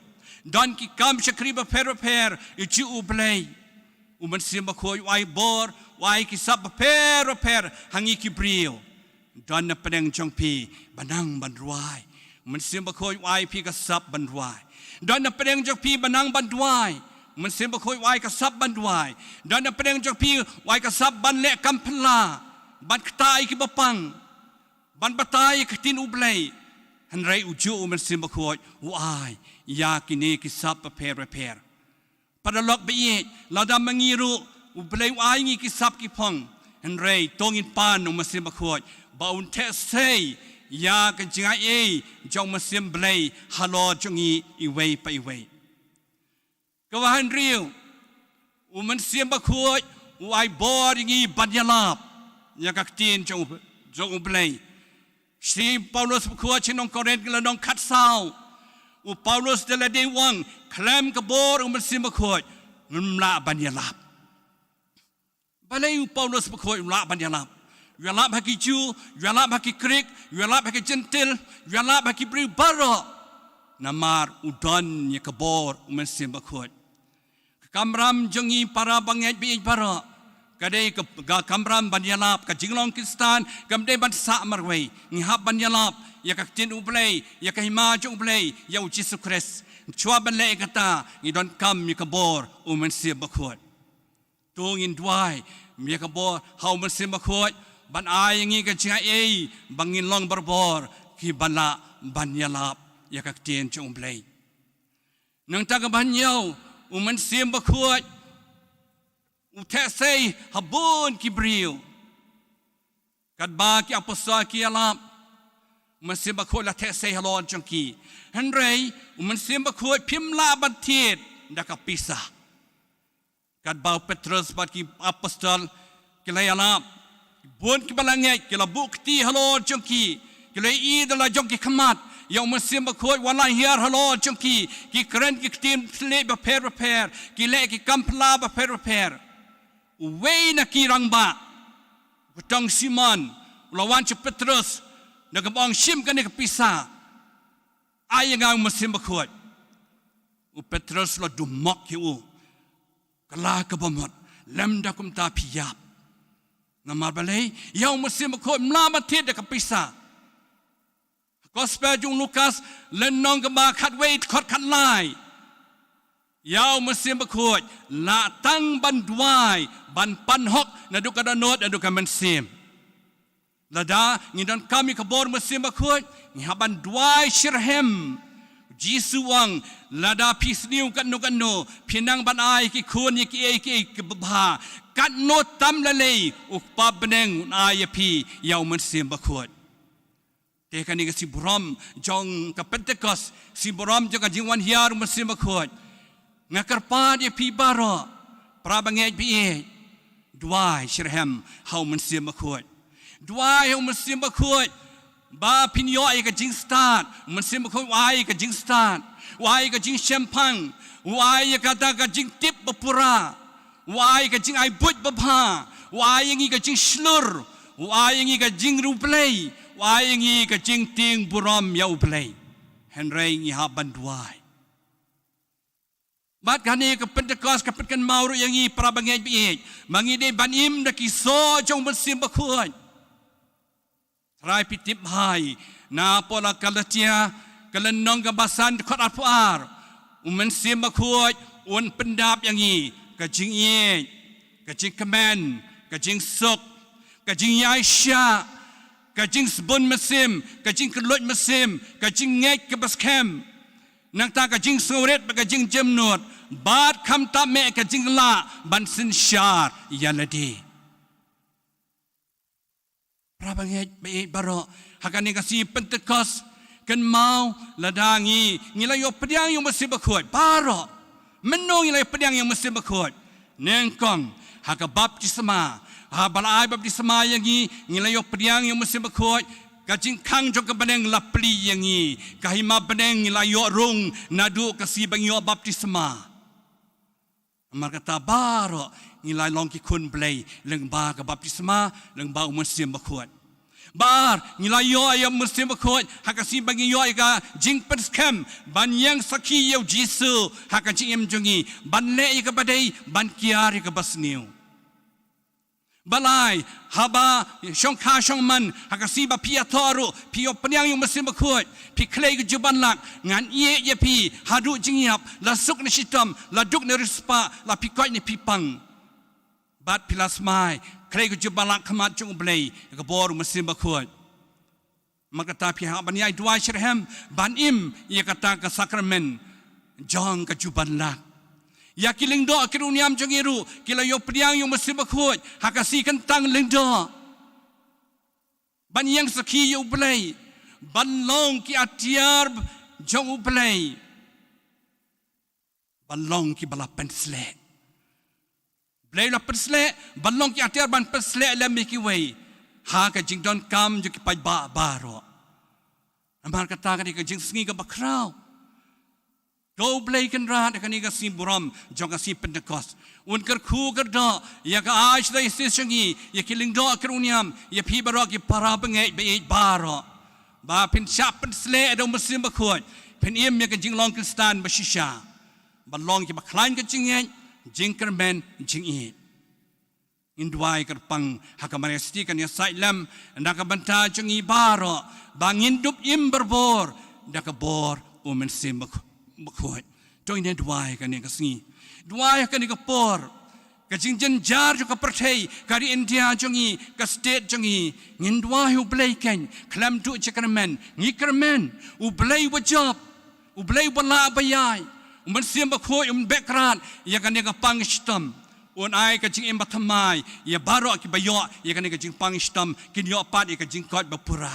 Don ki kam shakri bapher bapher, u juh u Blei. U Mynsiem Bakhuid u ai bor, u ai ki sap bapher bapher ha ngi ki briew. Don na pdeng jong phi ba nang ban rwai. U Mynsiem Bakhuid u ai phi ka sap ban rwai. Don na pdeng jong phi ba nang ban duwai. U Mynsiem Bakhuid u ai ka sap ban duwai. Don na pdeng jong phi u ai ka sap ban leh kam phylla, ban kta ïa kiba pang, ban batai ïa ka ktien u Blei. Hynrei u juh u Mynsiem Bakhuid u ai ïa kine ki sap bapher bapher. Para lok baieit, lada ma ngi ruh, u Blei u ai ngi ki sap ki phong. Hynrei to ngin pan u Mynsiem Bakhuid ba un theh sei ïa ka jingaiei jong u Mynsiem Blei halor jong ngi iwei pa iwei. Kaba hynriew, u Mynsiem Bakhuid u ai bor ïa ngi ban ïalap ïa ka ktien jong u, jong u Blei. Shi Paulus Bakhuid sha ki nong Korinth lynnong khatsaw, u Paulus da lade u ong, khlem ka bor u Mynsiem Bakhuid ngim lah ban ïalap. Balei u Paulus Bakhuid u lah ban ïalap? U ïalap ha ki Jiw, u ïalap ha ki Grik, u ïalap ha ki Jentil, u ïalap ha ki briew baroh. Namar u don ïa ka bor u Mynsiem Bakhuid. Ka kamram jong ngi para bangeit baieit baroh ka dei ka, ka kamram ban ïalap, ka jinglong Khristan kam dei ban sah marwei. Ngi hap ban ïalap ïa ka ktien u Blei, ïa ka hima jong u Blei, ïa u Jisu Khrist. Shuwa ban leh ïa kata ngi donkam ïa ka bor u Mynsiem Bakhuid. To ngin duwai ïa ka bor ha u Mynsiem Bakhuid ban ai ïa ngi ka jingaiei ba ngin long barabor kiba lah ban ïalap ïa ka ktien jong u Blei. Nangta kaba hynñiew, u Mynsiem Bakhuid u theh sei ha bun ki briew. Katba ki apostol ki ïalap, u Mynsiem Bakhuid la theh sei halor jong ki. Hynrei u Mynsiem Bakhuid phim lah ban thied da ka pisa. Katba u Petrus bad ki apostol ki la ïalap, bun kiba la ngeit ki la buh kti halor jong ki, ki la ïohi da la jong ki khmat ïa u Mynsiem Bakhuid wat la hiar halor jong ki, ki kren ki ktien thylliej bapher bapher, ki leh ki kam phylla bapher bapher. Uwei na ki rangbah, u kyrtong Simon, u la wan sha u Petrus da kaba ong, shim kane ka pisa, ai ïa nga u Mynsiem Bakhuid. U Petrus la dumok ïa u, kylla kaba mut, lymda kumta phi ïap. Namar balei? Ïa u Mynsiem Bakhuid ym lah ban thied da ka pisa. Gospel jong u Lukas lynnong kaba khatwei dkhot khatlai, ïa u Mynsiem Bakhuid lah tang ban duwai, ban pan hok naduh ka dohnud naduh ka mynsiem. Lada ngi donkam ïa ka bor u Mynsiem Bakhuid, ngi hap ban duwai shitrhem. Jisu u ong, lada phi sniew katno katno, phi nang ban ai ki khun ïa kiei kiei kiba bha, katno tam lei lei u Kpa bneng un ai ïa phi ïa u Mynsiem Bakhuid. Te kane ka sngi burom jong ka Pentekost, sngi burom jong ka jingwan hiar u Mynsiem Bakhuid. Nga kyrpad ïa phi baroh, para bangeit baieit, duwai shitrhem ha u Mynsiem Bakhuid. Duwai ha u Mynsiem Bakhuid ba phin ïoh ïa ka jingstad. U Mynsiem Bakhuid u ai ïa ka jingstad, u ai ïa ka jingshemphang, u ai ïa kata ka jingtip bapura, u ai ïa ka jingai buit babha, u ai ïa ngi ka jingshlur, u ai ïa ngi ka jingriewblei, u ai ïa ngi ka jingtieng burom ïa u Blei. Hynrei ngi hap ban duwai. Bad kane ka Pentekost ka pynkynmaw ruh ïa ngi para bangeit baieit, ma ngi dei ban im da ki soh jong u Mynsiem Bakhuid. Trai phi tip bha, na pdeng ka Galatia, ka lynnong kaba san dkhot arphew ar, u Mynsiem Bakhuid un pyndap ïa ngi ka jingïeit, ka jingkmen, ka jingsuk, ka jingïaishah, ka jingsbun mynsiem, ka jingkylluid mynsiem, ka jingngeit kaba skhem, nangta ka jingsngewrit bad ka jingjemnud, bad khamtam eh ka jinglah ban synshar ïa lade. Para bangeit baieit baroh, ha kane ka sngi Pentekost, kynmaw lada ngi, ngi la ïoh pdiang ïa u Mynsiem Bakhuid baroh. Mynno ngi la ïoh pdiang ïa u Mynsiem Bakhuid? Nyngkong ha ka baptisma. Haba la ai baptisma ïa ngi, ngi la ïoh pdiang ïa u Mynsiem Bakhuid. Ka jingkhang jong ka bneng la plie ïa ngi. Ka hima bneng ngi la ïoh rung naduh ka sngi ba ngi ïoh baptisma. Namar kata baroh ngi la long ki khun Blei lyngba ka baptisma, lyngba u Mynsiem Bakhuid. Ba ar, ngi la ïoh ïa u Mynsiem Bakhuid ha ka sngi ba ngi ïoh ïa ka jingpynskhem ban ïeng sakhi ïa u Jisu ha ka jingim jong ngi, ban leh ïa kaba dei, ban kiar ïa kaba sniew. Ba lai, haba shongkha shongman, ha ka sngi ba phi ïathoh ruh, phi ïoh pdiang ïa u Mynsiem Bakhuid, phi khlei ka jubanlak, ngan ïeit ïa phi haduh jingïap, la suk ne shitom, la duk ne riewspah, la phi koit ne phi pang. Bad phi la smai khlei ka jubanlak ha khmat jong u Blei, ïa ka bor u Mynsiem Bakhuid. Namar kata phi hap ban ïai duwai shitrhem ban im ïa kata ka sakramen jong ka jubanlak. Ïa ki lyngdoh ki riewniam jong ngi ruh ki la ïoh pdiang ïa u Mynsiem Bakhuid ha ka sngi kyntang lyngdoh ban ïeng sakhi ïa U Blei, ban long ki atiar jong U Blei, ban long kiba la pynsleh. Blei la pynsleh, ban long ki atiar ban pynsleh lem ïa kiwei ha ka jingdonkam jong ki paidbah baroh. Namar kata ka dei ka jingsngi kaba khraw. To U Blei Kynrad, ha kane ka sngi burom jong ka sngi Pentekost, un kyrkhu kyrdoh ïa ka Archdiocese jong ngi, ïa ki lyngdoh ki riewniam, ïa phi baroh ki para bangeit ba ïeit baroh, ba phin shah pynsleh da U Mynsiem Bakhuid, phin im ïa ka jinglong Khristan ba shisha, ban long kiba khlaiñ ka jingngeit, jingkyrmen, jingïeit. Ngin duwai kyrpang ha ka Maria Theisotti kan ïasaid lem na ka bynta jong ngi baroh, ba ngin dup im barabor da ka bor U Mynsiem Bakh-, Bakhuid. To ngin duwai kane ka sngi. Duwai ha kane ka por. Ka jingjynjar jong ka pyrthei, ka ri India jong ngi, ka state jong ngi. Ngin duwai U Blei keiñ, khlem duh jingkyrmen, ngi kyrmen, U Blei uba jop, U Blei uba lah ba ïai, U Mynsiem Bakhuid un beh krad ïa kane ka pang shitom. Un ai ka jingim bathymmai ïa baroh kiba ïoh ïa kane ka jingpang shitom, kin ïoh pat ïa ka jingkoit ba pura.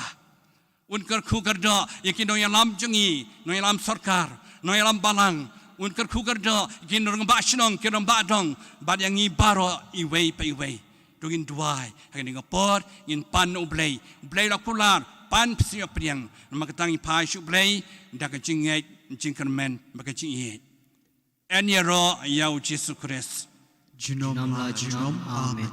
Un kyrkhu kyrdoh ïa ki nongïalam jong ngi, nongïalam sorkar, nongïalam balang. Un kyrkhu kyrdoh ïa ki rangbah shnong, ki rangbah dong, bad ïa ngi baroh iwei pa iwei. To ngin duwai ha kane ka por, ngin pan na U Blei, U Blei la kular, pan pynshai pdiang. Namar kata ngin phai sha U Blei da ka jingngeit, jingkyrmen bad ka jingïeit. Yn ïaroh ïa U Jisu Khrist. Junom la junom. Amen.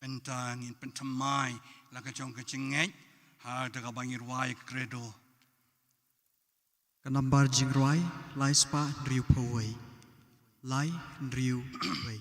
Mynta ngin pynthymmai la ka jong ka jingngeit ha kaba ngi rwai ka Credo. Ka nambar jingrwai lai spah hynriewphew wei. Lai hynriew wei.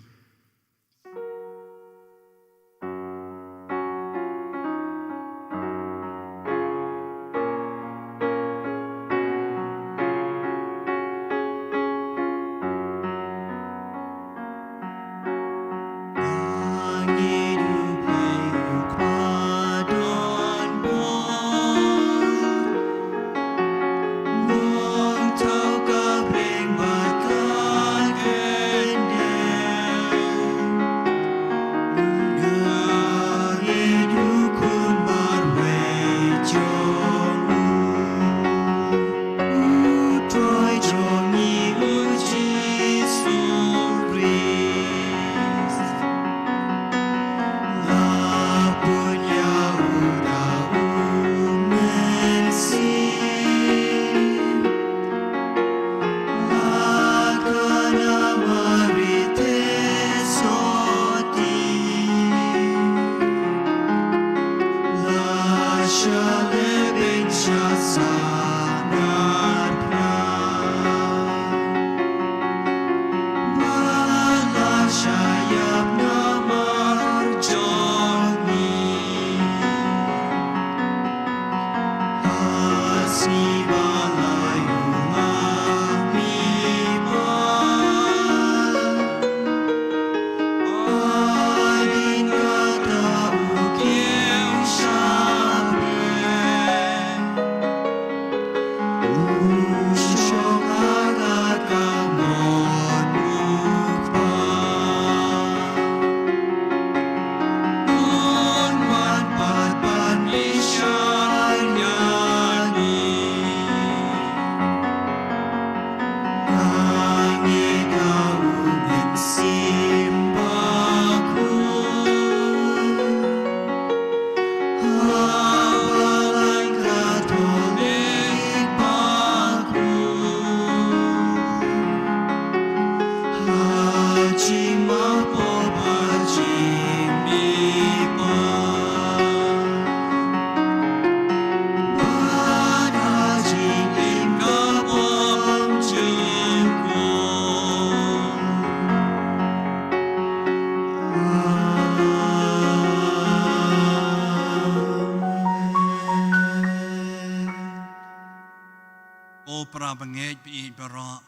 Bangeit baieit baroh.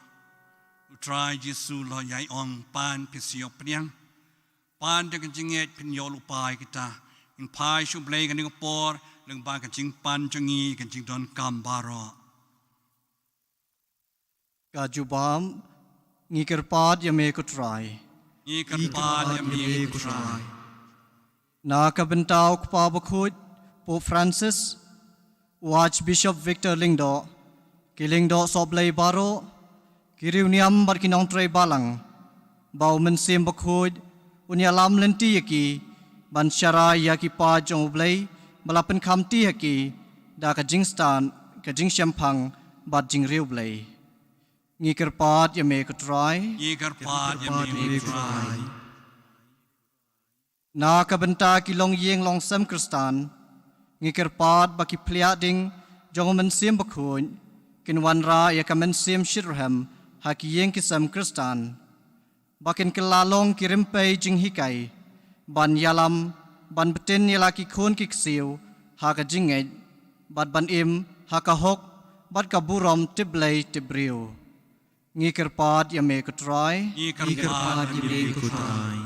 U Trai Jisu u la ïai ong, pan phi sa ïoh pdiang, pan da ka jingngeit phin ïoh lypa ïa kita. Ngin phai sha U Blei kane ka por lyngba ka jingpan jong ngi, ka jingdonkam baroh. Ka jubab. Ngi kyrpad ïa me ko Trai. Ngi kyrpad ïa me ko Trai. Na ka bynta u Kpa Bakhuid Pope Francis, u Archbishop Victor Lyngdoh, ki lyngdoh sohblei baroh, ki riewniam bad ki nongtrei balang, ba U Mynsiem Bakhuid un ïalam lynti ïa ki ban sharai ïa ki paid jong U Blei ba la pynkhamti ha ki da ka jingstad, ka jingshemphang bad jingriewblei. Ngi kyrpad ïa me ko Trai. Ngi kyrpad ïa me ko Trai. Na ka bynta ki longïing longsem Khristan, ngi kyrpad ba ki pliah ding jong U Mynsiem Bakhuid kin wanrah ïa ka mynsiem shitrhem ha ki ïing ki sem Khristan, ba kin kylla long ki rympei jinghikai ban ïalam, ban btin ïa la ki khun ki ksiew ha ka jingngeit, bad ban im ha ka hok bad ka burom tip Blei tip briew. Ngi kyrpad ïa me ko Trai. Ngi kyrpad ïa me ko Trai.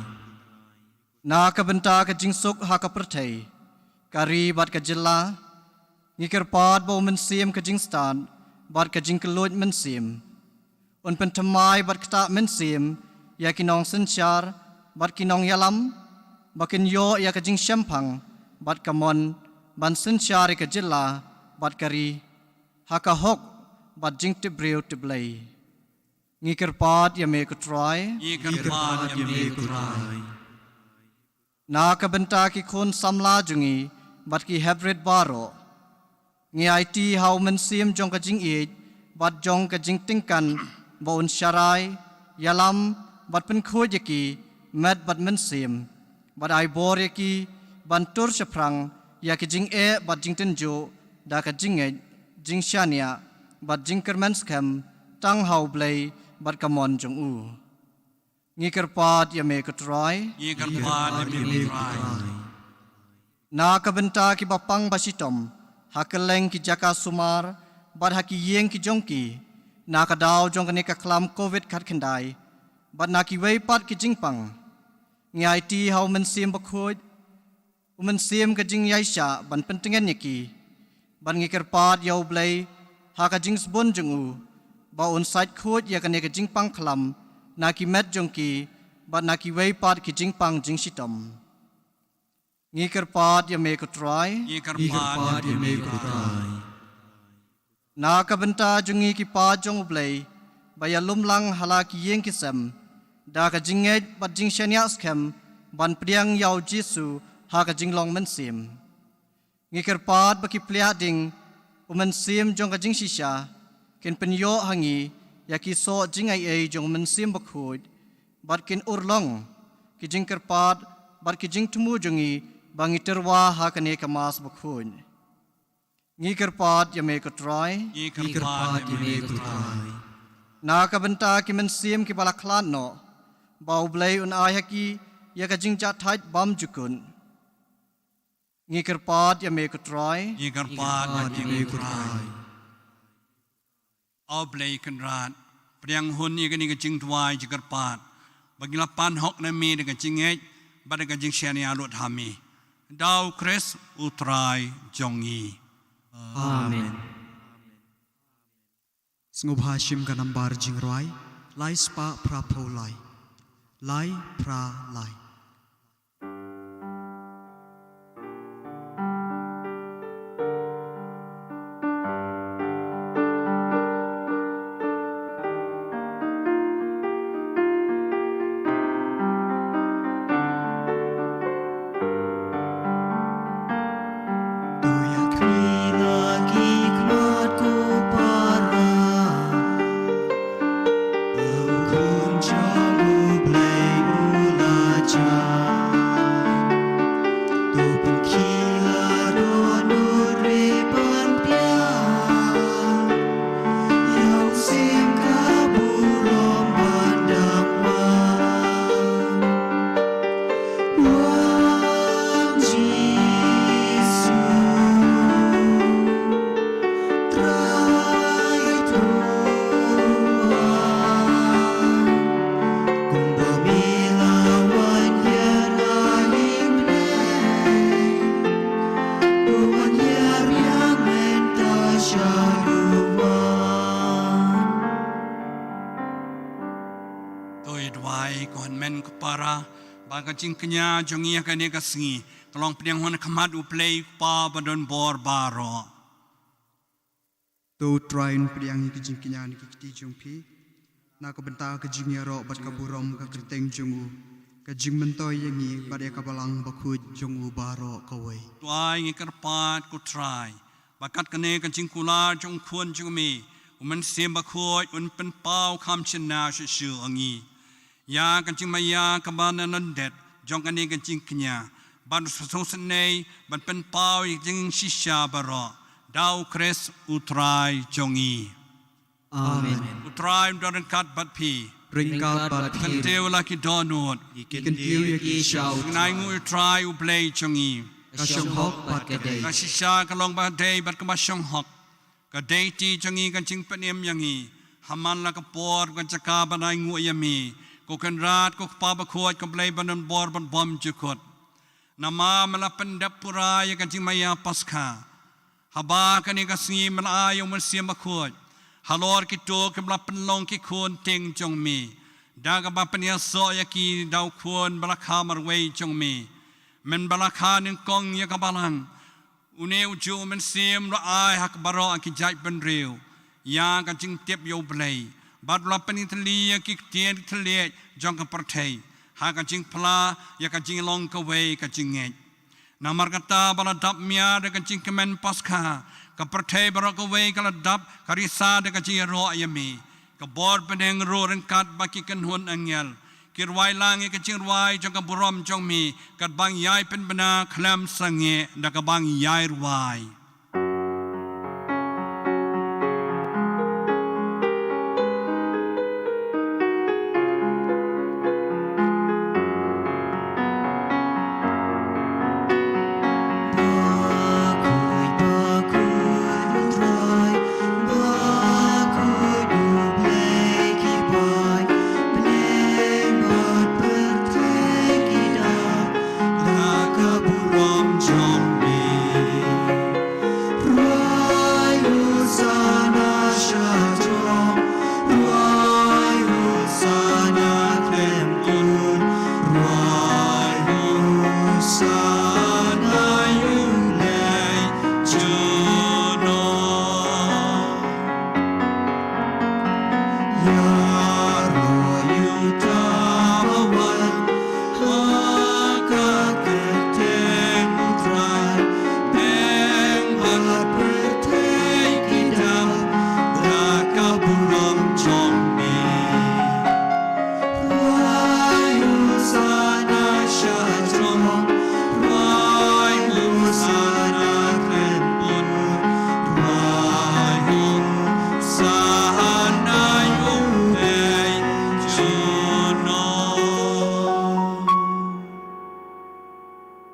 Na ka bynta ka jingsuk ha ka pyrthei, ka ri bad ka jylla, ngi kyrpad ba U Mynsiem ka jingstad bad ka jingkylluid mynsiem un pynthymmai bad ktah mynsiem ïa ki nongsynshar bad ki nongïalam, ba kin ïoh ïa ka jingshemphang bad ka mon ban synshar ïa ka jylla bad ka ri ha ka hok bad jingtip briew tip Blei. Ngi kyrpad ïa me ko Trai. Ngi kyrpad ïa me ko Trai. Na ka bynta ki khun samla jong ngi bad ki heprit baroh, ngi aiti ha U Mynsiem jong ka jingïeit bad jong ka jingtyngkan ba un sharai, ïalam bad pynkhuid ïa ki met bad mynsiem, bad ai bor ïa ki ban tur shaphrang ïa ki jingeh bad jingtynjuh da ka jingngeit, jingshaniah bad jingkyrmen skhem tang ha U Blei bad ka mon jong u. Ngi kyrpad ïa me ko Trai. Ngi kyrpad ïa me ko Trai. Na ka bynta kiba pang ba shitom ha kylleng ki jaka sumar bad ha ki ïing ki jong ki, na ka daw jong kane ka khlam Covid khatkhyndai bad na kiwei pat ki jingpang, ngi aiti ha U Mynsiem Bakhuid, U Mynsiem ka jingïaishah ban pyntngen ïa ki, bad ngi kyrpad ïa U Blei ha ka jingsbun jong u ba un sait khuid ïa kane ka jingpang khlam na ki met jong ki bad na kiwei pat ki jingpang jingshitom. Ngi kyrpad ïa me ko Trai. Ngi kyrpad ïa me ko Trai. Na ka bynta jong ngi ki paid jong U Blei ba ïalum lang ha la ki ïing ki sem da ka jingngeit bad jingshaniah skhem ban pdiang ïa U Jisu ha ka jinglong mynsiem, ngi kyrpad ba ki pliah ding U Mynsiem jong ka jingshisha kin pynïoh ha ngi ïa ki soh jingai ei jong U Mynsiem Bakhuid, bad kin urlong ki jingkyrpad bad ki jingthmu jong ngi ba ngi tyrwa ha kane ka Mass bakhuid. Ngi kyrpad ïa me ko Trai. Ngi kyrpad ïa me ko Trai. Na ka bynta ki mynsiem kiba la khlad noh, ba U Blei un ai ha ki ïa ka jingjahthait bymjukut, ngi kyrpad ïa me ko Trai. Ngi kyrpad ïa me ko Trai. A Blei Kynrad, pdiang hun ïa kane ka jingduwai jingkyrpad, ba ngin la pan hok na me da ka jingngeit bad da ka jingshaniah lut ha me. Da U Khrist U Trai jong ngi. Amen. Sngewbha shim ka nambar jingrwai, lai spah phra phew lai, lai phra lai. Para, ba ka jingkñia jong ngi ha kane ka sngi ka long pdiang ha khmat U Blei Kpa badonbor baroh. To U Trai, un pdiang ïa ka jingkñia na ki kti jong phi na ka bynta ka jingïaroh bad ka burom ka kyrteng jong u, ka jingmyntoi ïa ngi bad ïa ka Balang Bakhuid jong u baroh kawei. To ai ngi kyrpad ko Trai ba kat kane ka jingkular jong u Khun jong me, U Mynsiem Bakhuid un pynpaw kham shynna shuh shuh ïa ngi ïa ka jingmaïa kaba na lyndet jong kane ka jingkñia, bad u sngewsynei ban pynpaw ïa ka jingshisha baroh, da U Khrist U Trai jong ngi. Amen. U Trai un don ryngkat bad phi. Ryngkat bad phi. Kyntiew la ki dohnud. Ngi kyntiew ïa ki sha U Trai. Ngi ainguh ïa U Trai U Blei jong ngi. Ka shong hok bad ka dei. Ka shisha ka long ba dei bad kaba shong hok. Ka dei ti jong ngi ka jingpynim ïa ngi ha man la ka por, ka jaka ban ainguh ïa me, ko Kynrad, ko Kpa Bakhuid, ko Blei badonbor bad bymjukut. Namar me la pyndep pura ïa ka jingmaïa Paskha, haba kane ka sngi me la ai ïa U Mynsiem Bakhuid halor kito kiba la pynlong ki khun tieng jong me, da kaba pynïasoh ïa ki da u Khun ba la kha marwei jong me. Mynba la kha nyngkong ïa ka Balang, une ujuh U Mynsiem u la ai ha baroh ki jaitbynriew ïa ka jingtip ïa U Blei, bad u la pynitylli ïa ki ktien ki thylliej jong ka pyrthei ha ka jingphla ïa ka jinglong kawei ka jingngeit. Namar kata, ba la dap miar da ka jingkmen Paskha, ka pyrthei baroh kawei ka la dap ka risa da ka jingïaroh ïa me. Ka bor bneng ruh ryngkat bad ki kynhun angel ki rwai lang ïa ka jingrwai jong ka burom jong me, katba ngi ïai pynbna khlem sangeh da kaba ngi ïai rwai.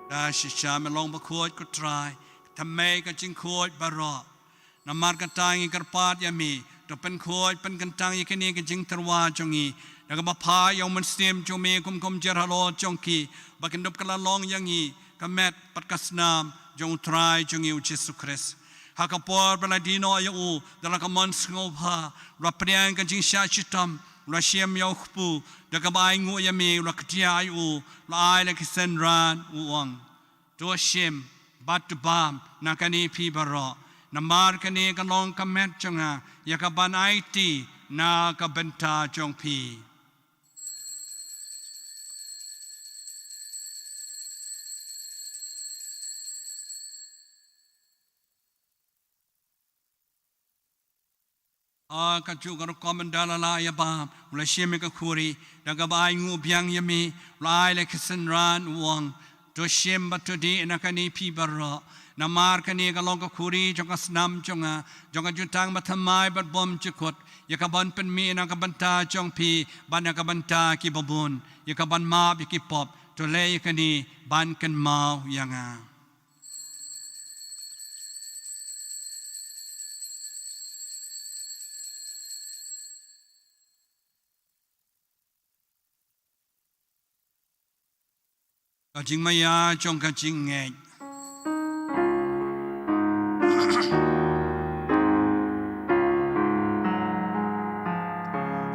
Da shisha me long bakhuid ko Trai, thymmei ka jingkhuid baroh. Namar kata ngi kyrpad ïa me, to pynkhuid pynkyntang ïa kine ki jingtyrwa jong ngi da kaba phah ïa U Mynsiem jong me kum kumjuh halor jong ki, ba kin dup ka la long ïa ngi ka met bad ka snam jong U Trai jong ngi U Jisu Khrist. Ha ka por ba la die noh ïa u da la ka mon sngewbha, u la pdiang ka jingshah shitom, u la shim ïa u kpu, da kaba ainguh ïa me u la kdiah ïa u, u la ai la ki synran, u ong: To shim bad to bam na kane phi baroh, namar kane ka long ka met jong nga, ïa kaban aiti na ka bynta jong phi. Ha kajuh ka rukom ynda la lah ïa bam, u la shim ïa ka khuri, da kaba ainguh biang ïa me, u la ai la ki synran, u ong: To shim bad to dih na kane phi baroh, namar kane ka long ka khuri jong ka snam jong nga, jong ka jutang bathymmai bad bymjukut, ïa kaban pynmih na ka bynta jong phi bad na ka bynta kiba bun, ïa kaban map ïa ki pop. To leh ïa kane ban kynmaw ïa nga. Ka jingmaïa jong ka jingngeit.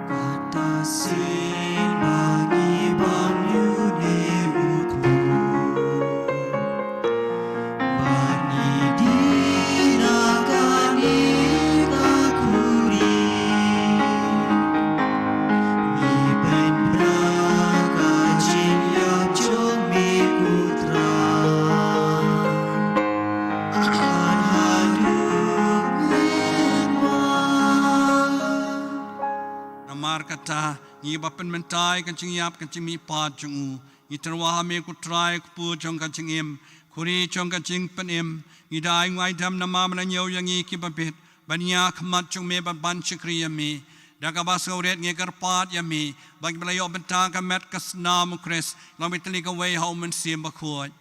Kata sien ba ngi bam ïa Ngi ba pynmynta ïa ka jingïap ka jingmihpat jong u. Ngi tyrwa ha me ko Trai, ko kpu jong ka jingim, khuri jong ka jingpynim. Ngi da ai nguh ai dem namar me la ñiew ïa ngi kiba bit ban ïakhmat jong me bad ban shakri ïa me. Da kaba sngewrit ngi kyrpad ïa me ba kiba la ïoh bynta ka met ka snam u Khrist, long ba ïatylli kawei ha u Mynsiem Bakhuid.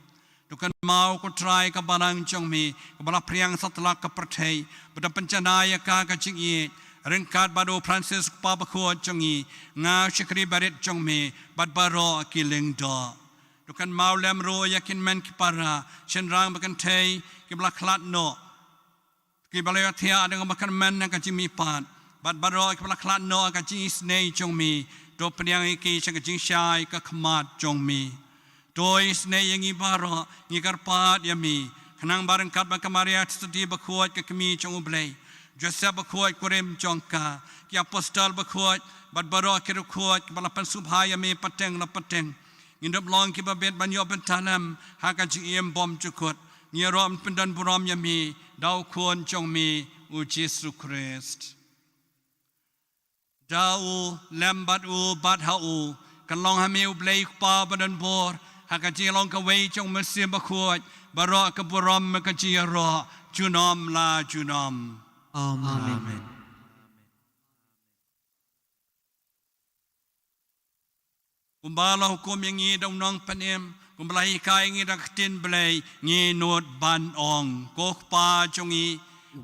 To kynmaw ko Trai ka balang jong me kaba la phriang satlak ka pyrthei, bad to pynjanai ïa ka ka jingïeit. Ryngkat bad u Francis u Kpa Bakhuid jong ngi, nga u shakri barit jong me, bad baroh ki lyngdoh. To kynmaw lem ruh ïa ki hynmen ki para, shynrang bad kynthei kiba la khlad noh, kiba la ïohthiah da kaba kyrmen na ka jingmihpat, bad baroh kiba la khlad noh ha ka jingisynei jong me, to pdiang ïa ki sha ka jingshai ka khmat jong me. To isynei ïa ngi baroh, ngi kyrpad ïa me, khnang ba ryngkat bad ka Maria Theisotti Bakhuid ka Kmie jong u Blei, Joseph Bakhuid kurim jong ka, ki apostol bakhuid, bad baroh ki riewkhuid kiba la pynsngewbha ïa me pateng la pateng, ngin ïoh long kiba bit ban ïoh bynta lem ha ka jingim bymjukut. Ngi ïaroh ban pyndonburom ïa me da u Khun jong me u Jisu Khrist. Da u, lem bad u, bad ha u, kan long ha me u Blei u Kpa badonbor, ha ka jinglong kawei jong u Mynsiem Bakhuid, baroh ka burom bad ka jingïaroh junom la junom. Amen. Amen. Kumba la hukum ïa ngi da u Nongpynim, kumba la hikai ïa ngi da ka ktien Blei, ngi nud ban ong: Ko Kpa jong ngi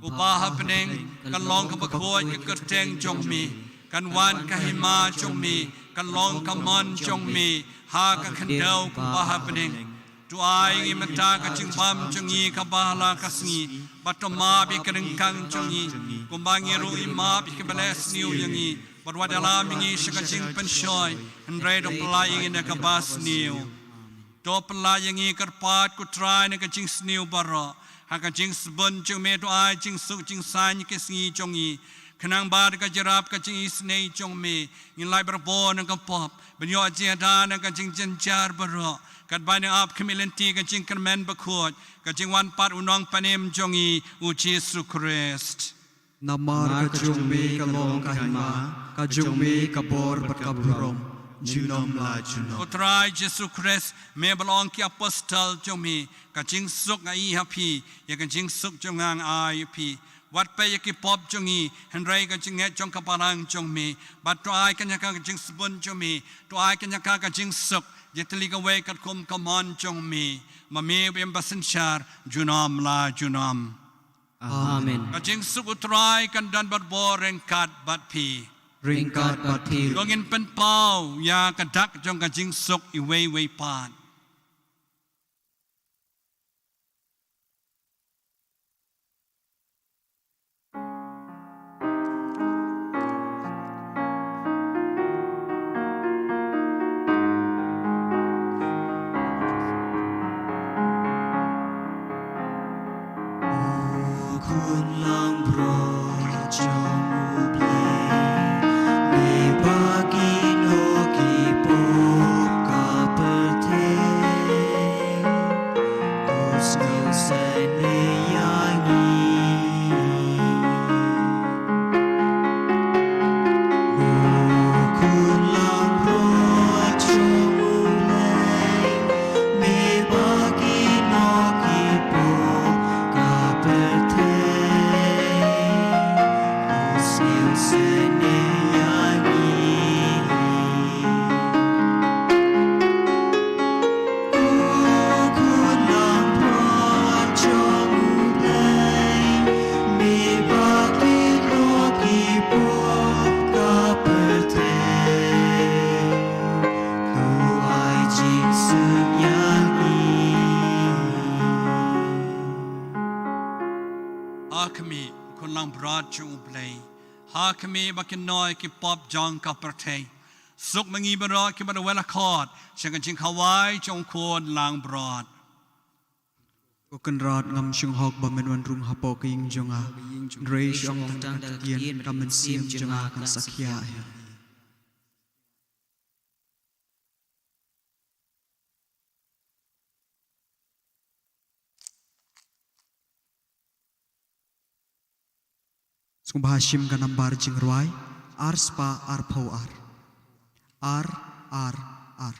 uba ha bneng, kan long kaba khuid ka kyrteng jong me, kan wan ka hima jong me, kan long ka mon jong me ha ka khyndew kumba ha bneng. To ai ïa ngi mynta ka jingbam jong ngi kaba ha la ka sngi, bad to map ïa ki ryngkang jong ngi, kumba ngi ruh ngi map ïa kiba leh sniew ïa ngi, bad wat ïalam ïa ngi sha ka jingpynshoi, hynrei to pyllait ïa ngi na kaba sniew. To pyllait ïa ngi, kyrpad ko Trai, na ka jingsniew baroh, ha ka jingsbun jong me to ai jingsuk jingsaiñ ïa ki sngi jong ngi, khnang ba da ka jingïarap ka jingisynei jong me, ngin lait barabor na ka pop, ban ïoh jingïada na ka jingjynjar baroh, katba ngi ap khmih lynti ka jingkyrmen bakhuid, ka jingwan pat u Nongpynim jong ngi u Jisu Khrist. Namar ka jong me ka long ka hima, ka jong me ka bor bad ka burom, junom la junom. Ko Trai Jisu Khrist, me ba la ong ki apostol jong me, ka jingsuk nga ai ha phi, ïa ka jingsuk jong nga nga ai ha phi. Wat peit ïa ki pop jong ngi, hynrei ka jingngeit jong ka balang jong me, bad to ai kane ka jingsbun jong me, to ai kane ka jingsuk, ïatylli kawei katkum ka mon jong me, ma me u ba im ba synshar junom la junom. Amen. Ka jingsuk u Trai kan don barabor ryngkat bad phi. Ryngkat bad phi. To ngin pynpaw ïa ka dak jong ka jingsuk iwei iwei pat. U khun langbrot jong U Blei, me ba kino ki pop ka pyrthei, u sngewsynei ïa ngi. U khun langbrot jong U Blei, me ba kino ki pop ka pyrthei, u sngewsynei ïa ngi. U khun langbrot jong U Blei, me ba kino ki pop ka pyrthei, to ai jingsuk ïa ngi. Ha khmih, khun langbrot jong U Blei, ha khmih ba kino ki pop jong ka pyrthei. Suk ma ngi baroh kiba da wai la khot sha ka jingkhawai jong u khun langbrot. Ko Kynrad, ngam shong hok ba men wan rung hapoh ka ïing jong nga, hynrei shu ong tang da ka ktien, ka mynsiem jong nga kan sa khia hi. Sngewbha shim ka nambar jingrwai ar spah arphew ar. Ar, ar, ar.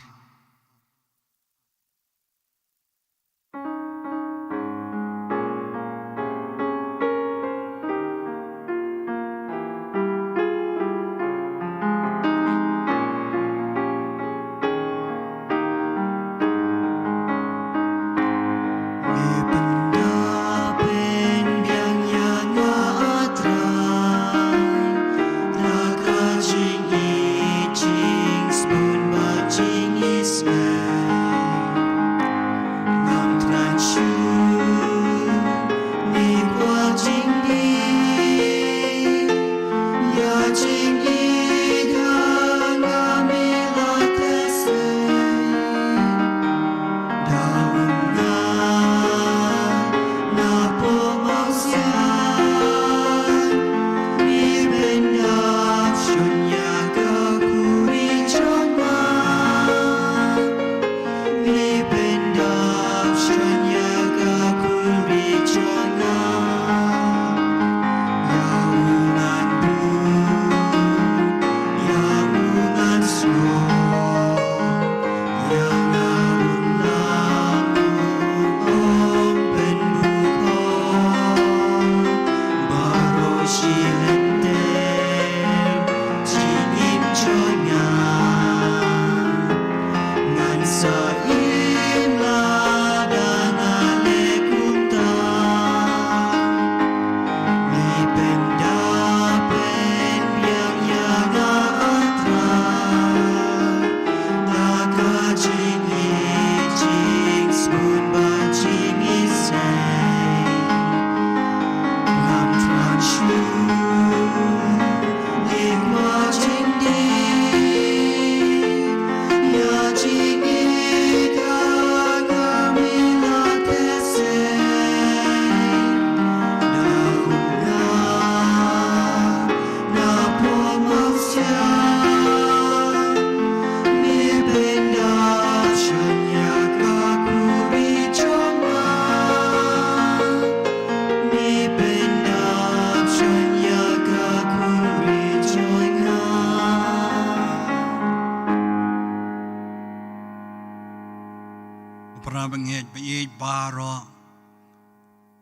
Para bangeit ba ïeit baroh,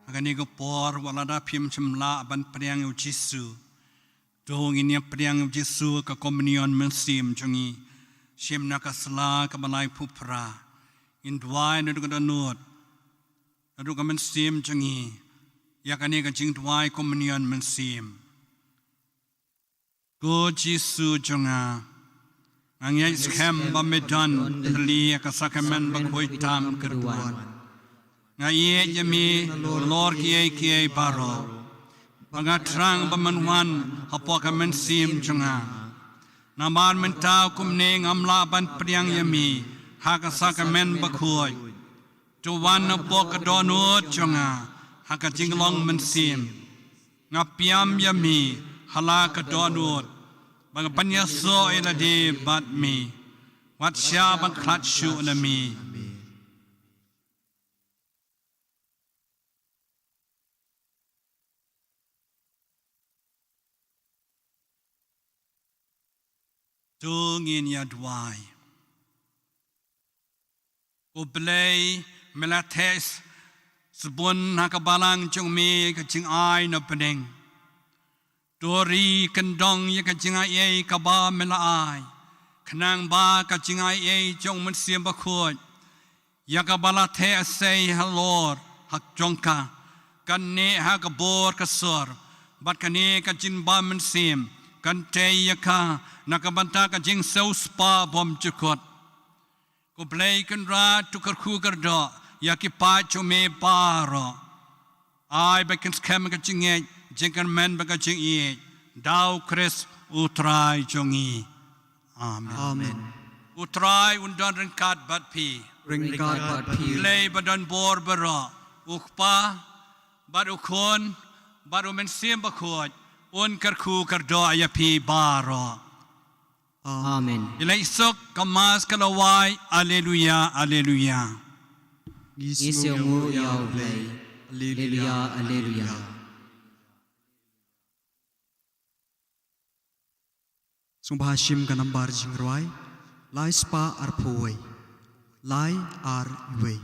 ha kane ka por wat lada phim shym lah ban pdiang ïa u Jisu, to ngin ïa pdiang ïa u Jisu ha ka communion mynsiem jong ngi. Shim na ka sla kaba laiphew phra, ngin duwai naduh ka dohnud, naduh ka mynsiem jong ngi, ïa kane ka jingduwai communion mynsiem. Ko Jisu jong nga, nga ngeit skhem ba me don tylli ha ka sakramen bakhuid tam kyrduh. Nga ïeit ïa me halor kiei kiei baroh, ba nga thrang ba men wan hapoh ka mynsiem jong nga. Namar mynta kumne ngam lah ban pdiang ïa me ha ka sakramen bakhuid. To wan hapoh ka dohnud jong nga ha ka jinglong mynsiem. Nga pdiang ïa me ha la ka dohnud, ba nga pynïasoh ïa lade bad me, wat shah ban khlad shuh na me. To ngin ïa duwai. Ko Blei, me la theh sbun ha ka balang jong me ka jingai na bneng. To ri kyndong ïa ka jingaiei kaba me la ai, khnang ba ka jingaiei jong u Mynsiem Bakhuid, ïa kaba la theh sei halor ha jong ka, kan neh ha ka bor ka sor, bad kane ka jingbam mynsiem kan tei ïa ka na ka bynta ka jingsiewspah bymjukut. Ko Blei Kynrad, to kyrkhu kyrdoh ïa ki paid jong me baroh. Ai ba kin skhem ka jingngeit, jingkyrmen bad ka jingïeit, da u Khrist u Trai jong ngi. Amen. Amen. U Trai un don ryngkat bad phi. Ryngkat bad phi. Blei ba don bor baroh, u Kpa, bad u Khun, bad u Mynsiem Bakhuid, un kyrkhu kyrdoh ïa phi baroh. Amen. Ïaleit suk, ka Mass ka la wai, Alleluia, Alleluia. Ngi sngewnguh ïa u Blei. Alleluia, Alleluia. Sngewbha shim ka nambar jingrwai. Lai spah arphew wei. Lai ar wei.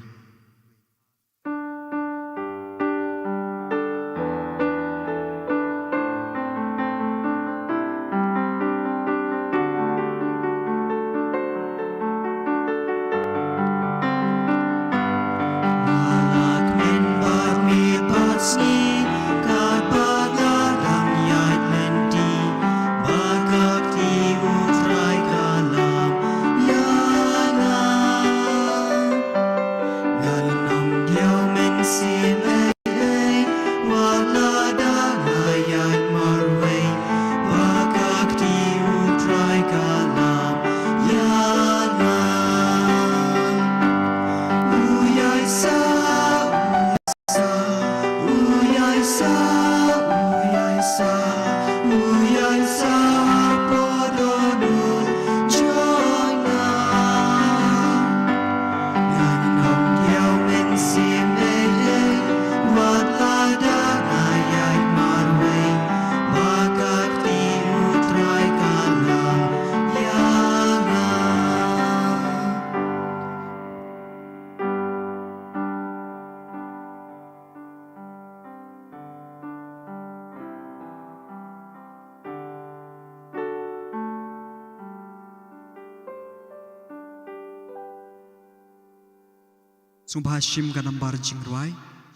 Sngewbha shim ka nambar jingrwai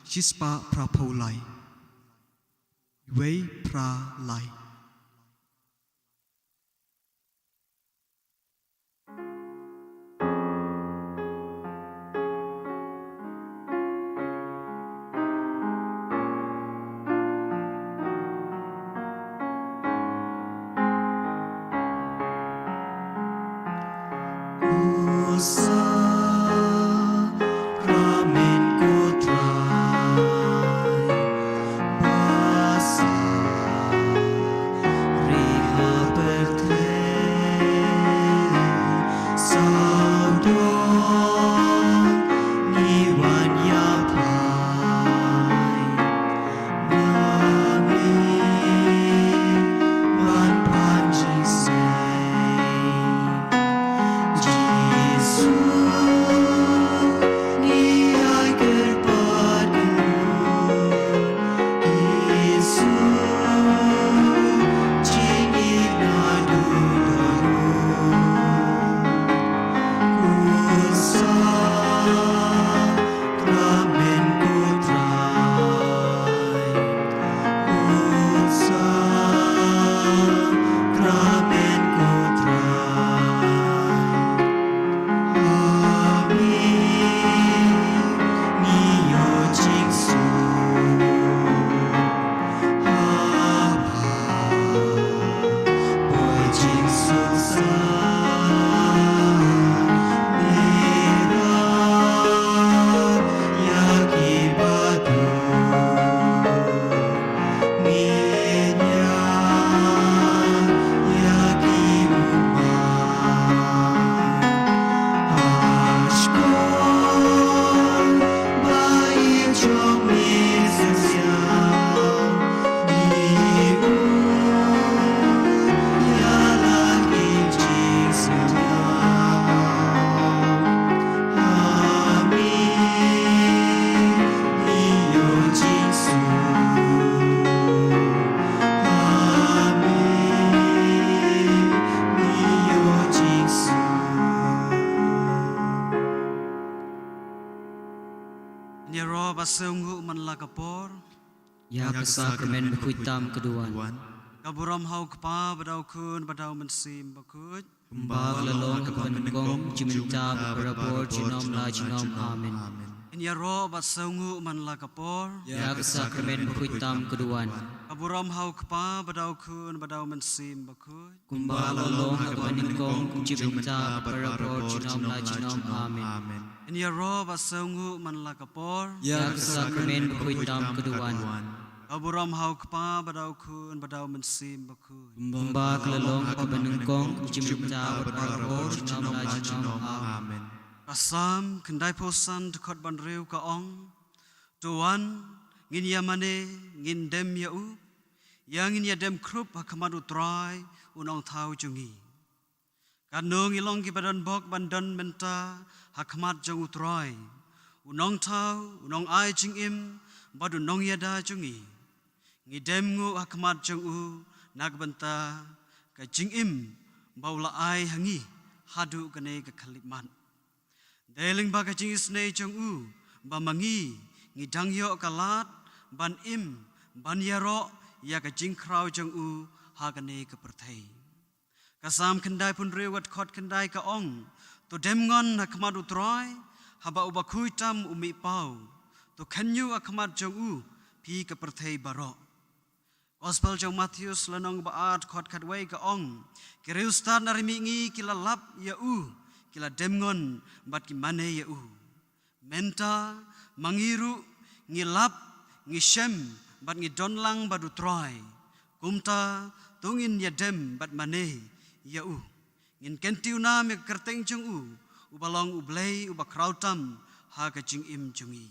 shispah phraphew lai. Wei phra lai. Ïaroh bad sngewnguh man la ka por. Ïa ka sakramen bakhuid tam ka duwan. Ka burom ha u Kpa bad ha u Khun bad ha u Mynsiem Bakhuid. Kumba ka la long ha kaba nyngkong, jymmyntha bad barabor junom la junom. Amen. Ngin ïaroh bad sngewnguh man la ka por. Ïa ka sakramen bakhuid tam ka duwan. Ka burom ha u Kpa bad ha u Khun bad ha u Mynsiem Bakhuid. Kumba ka la long ha kaba nyngkong, jymmyntha bad barabor junom la junom. Amen. Ngin ïaroh bad sngewnguh man la ka por. Ïa ka sakramen bakhuid tam ka duwan. Ka burom ha u Kpa bad ha u Khun bad ha u Mynsiem Bakhuid. Kumba ka la long ha kaba nyngkong, jymmyntha bad barabor junom la junom. Amen. Ka Salm khyndaiphew san dkhot ba hynriew ka ong, to wan, ngin ïa mane, ngin dem ïa u, ïa ngin ïa dem khrup ha khmat u Trai u Nongthaw jong ngi. Katno ngi long kiba don bok ban don mynta ha khmat jong U Trai, U Nongthaw, U Nongai jingim, bad U Nongïada jong ngi. Ngi dem nguh ha khmat jong U na ka bynta ka jingim ba U la ai ha ngi haduh kane ka khyllipmat. Dei lyngba ka jingisynei jong U ba ma ngi ngi dang ïoh ka lad ban im, ban ïaroh ïa ka jingkhraw jong U ha kane ka pyrthei. Ka Salm khyndaiphew hynriew ka dkhot khyndai ka ong: To dem ngon ha khmat U Trai, haba U Bakhuid tam u mih paw. To kheiñ ñiuh ha khmat jong U, phi ka pyrthei baroh. Gospel jong u Mathaios lynnong ba ar dkhot khatwei ka ong: Ki riewstad na ri mihngi ki la lap ïa U, ki la dem ngon bad ki mane ïa U. Mynta ma ngi ruh ngi lap, ngi shem bad ngi don lang bad U Trai. Kumta to ngin ïadem bad mane ïa U. Ngin kyntiew nam ïa ka kyrteng jong U, Uba long U Blei Uba khraw tam ha ka jingim jong ngi.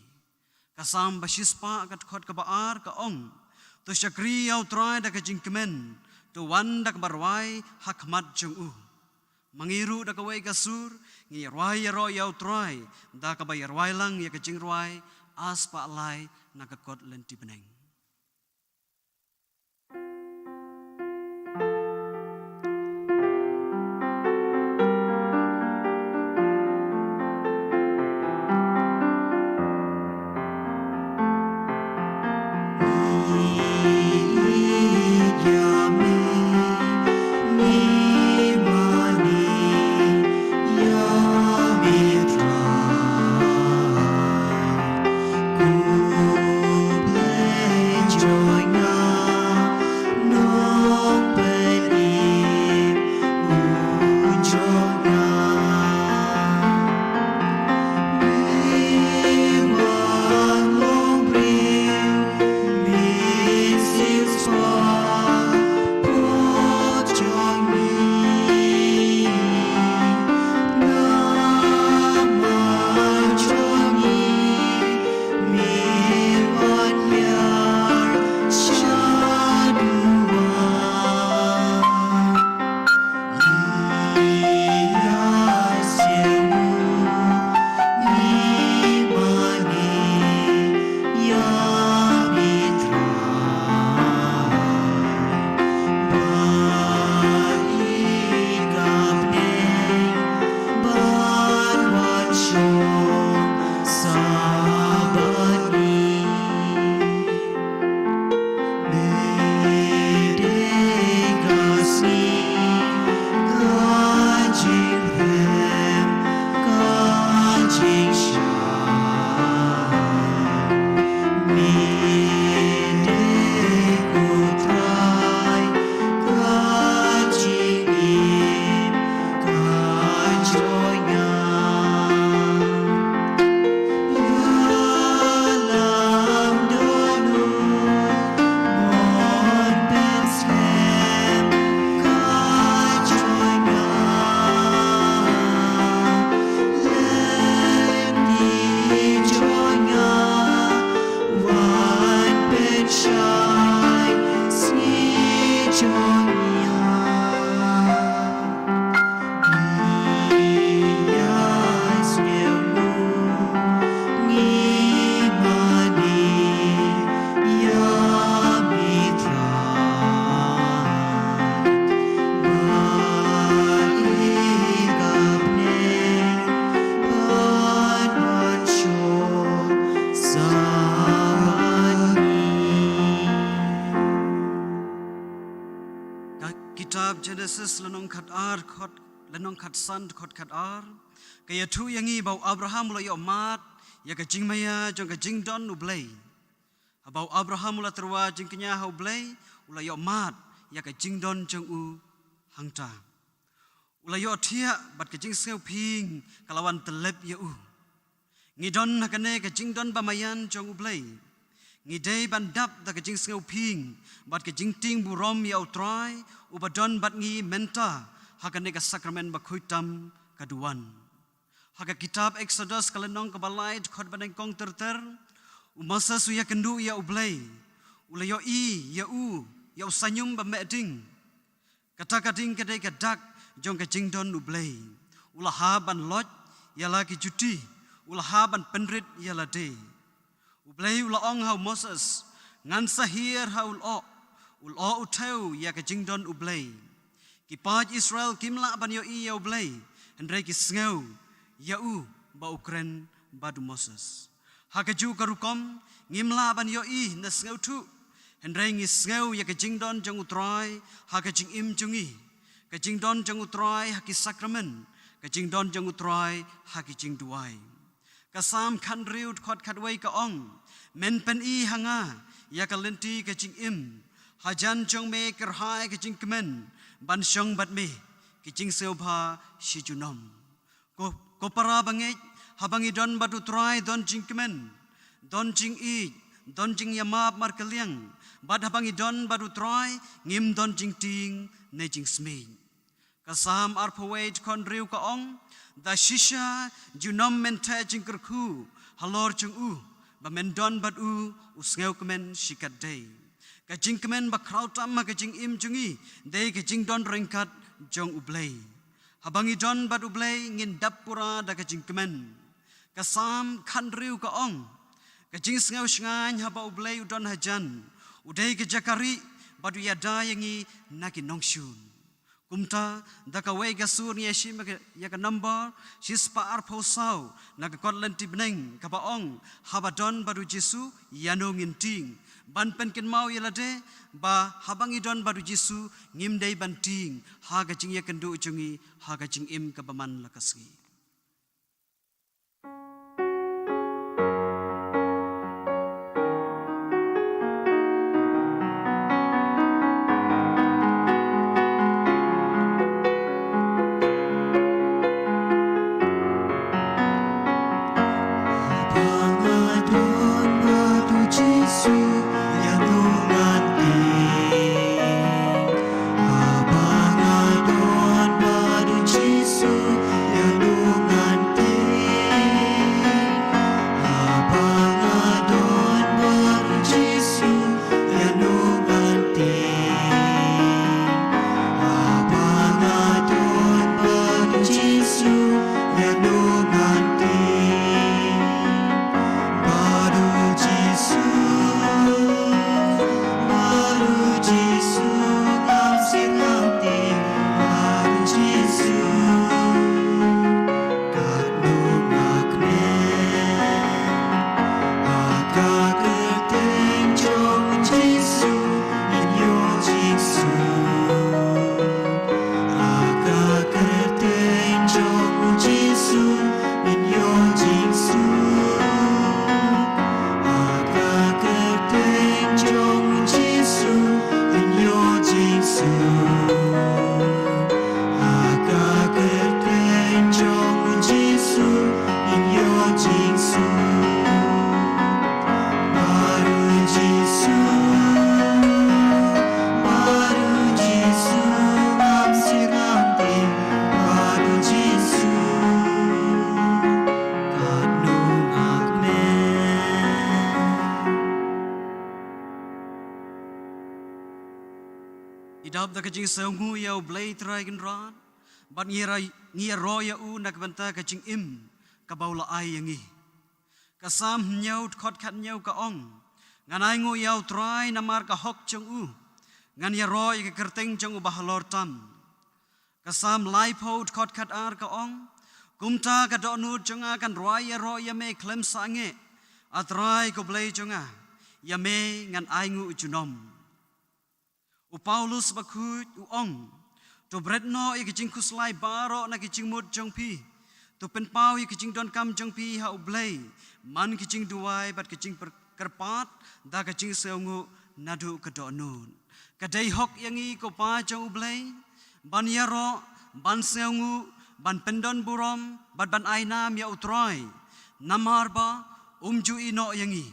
Ka Salm ba shispah ka dkhot kaba ar ka ong: To shakri ïa U Trai da ka jingkmen, to wan da kaba rwai ha khmat jong U. Ma ngi ruh da kawei ka sur ngin ïarwai ïaroh ïa U Trai da kaba ïarwai lang ïa ka jingrwai arspah lai na ka kot lynti bneng. Ka kitab Genesis lynnong khat ar dkhot, lynnong khat san dkhot khat ar, ka ïathuh ïa ngi ba u Abraham u la ïoh mad ïa ka jingmaïa jong ka jingdon U Blei. Haba u Abraham u la tyrwa jingkñia ha U Blei, u la ïoh mad ïa ka jingdon jong u hangta. U la ïohthiah bad ka jingsngewphieng ka la wan tyllep ïa u. Ngi don ha kane ka jingdon ba maïan jong U Blei. Ngi dei ban dap da ka jingsngewphieng bad ka jingtieng burom ïa U Trai uba don bad ngi mynta ha kane ka sakramen bakhuid tam ka duwan. Ha ka kitab Exodus ka lynnong kaba lai dkhot ba nyngkong ter ter, u Moses u ïakynduh ïa U Blei. U la ïohi ïa u, ïa u saiñum ba meh ding. Kata ka ding ka dei ka dak jong ka jingdon U Blei. U la hap ban loit ïa la ki juti, u la hap ban pynrit ïa lade. U Blei u la ong ha u Moses, ngan sa hiar ha u lyoh, u lyoh u thew ïa ka jingdon U Blei. Ki paid Israel kim lah ban ïohi ïa U Blei, hynrei ki sngew ïa u ba u kren bad u Moses. Ha kajuh ka rukom, ngim lah ban ïohi ne sngewthuh, hynrei ngi sngew ïa ka jingdon jong U Trai ha ka jingim jong ngi, ka jingdon jong U Trai ha ki sakramen, ka jingdon jong U Trai ha ki jingduwai. Ka Salm khathynriew dkhot khatwei ka ong, men pyni ha nga ïa ka lynti ka jingim, hajan jong me kyrhai ka jingkmen ban shong bad me, ki jingsngewbha shi junom. Ko, ko para bangeit, haba ngi don bad U Trai don jingkmen, don jingïeit, don jingïamap markylliang, bad haba ngi don bad U Trai ngim don jingtieng ne jingsmit. Ka Salm arphew wei dkhot hynriew ka ong, da shisha junom men theh jingkyrkhu halor jong u, ba men don bad u, u sngewkmen shikatdei. Ka jingkmen ba khraw tam ha ka jingim jong ngi, dei ka jingdon ryngkat jong U Blei. Haba ngi don bad U Blei ngin dap pura da ka jingkmen. Ka Salm khathynriew ka ong, ka jingsngew shngaiñ haba U Blei u don hajan, u dei ka jaka rieh bad u ïada ïa ngi na ki nongshun. Kumta, da kawei ka sur ngi ïa shim ïa ka, ïa ka number shispah arphew saw na ka kot lynti bneng kaba ong, haba don bad U Jisu ïano ngin tieng. Ban pynkynmaw ïa lade ba haba ngi don bad U Jisu ngim dei ban tieng ha ka jingïakynduh jong ngi ha ka jingim kaba man la ka sngi. Haba nga don bad U Jisu, ïano ngan tieng. Haba nga don bad U Jisu, ïano ngan tieng. Haba nga don bad U Jisu, ïano ngan tieng. Haba nga don bad U Jisu, ïano ngan tieng. Bad U Jisu, bad U Jisu, ngam sngewthuh, bad U Jisu. Katno nga kmen, ha ka kyrteng jong U Jisu, ngin ïoh jingsuk. Ha ka kyrteng jong U Jisu, ngin ïoh jingsuk. Ha ka kyrteng jong U Jisu, ngin ïoh jingsuk. Ha ka kyrteng jong U Jisu, ngin ïoh jingsuk. Bad U Jisu, bad U Jisu, ngam sngewthuh, bad U Jisu. Katno nga kmen. Ngi dap da ka jingsngewnguh ïa U Blei Trai Kynrad, bad ngi ïa ra-, ngi ïaroh ïa u na ka bynta ka jingim kaba u la ai ïa ngi. Ka Salm hynñiew dkhot khathynñiew ka ong, ngan ainguh ïa U Trai namar ka hok jong u, ngan ïaroh ïa ka kyrteng jong u bahalor tam. Ka Salm laiphew dkhot khatar ka ong, kumta ka dohnud jong nga kan rwai ïaroh ïa me khlem sangeh, A Trai ko Blei jong nga, ïa me ngan ainguh junom. U Paulus bakhuid u ong, to bret noh ïa ki jingkhuslai baroh na ki jingmut jong phi, to pynpaw ïa ki jingdonkam jong phi ha U Blei man ki jingduwai bad ki jingkyrpad da ka jingsngewnguh naduh ka dohnud. Ka dei hok ïa ngi ko Pa jong U Blei ban ïaroh, ban sngewnguh, ban pyndon burom bad ban ai nam ïa U Trai, namar ba um ju ïehnoh ïa ngi.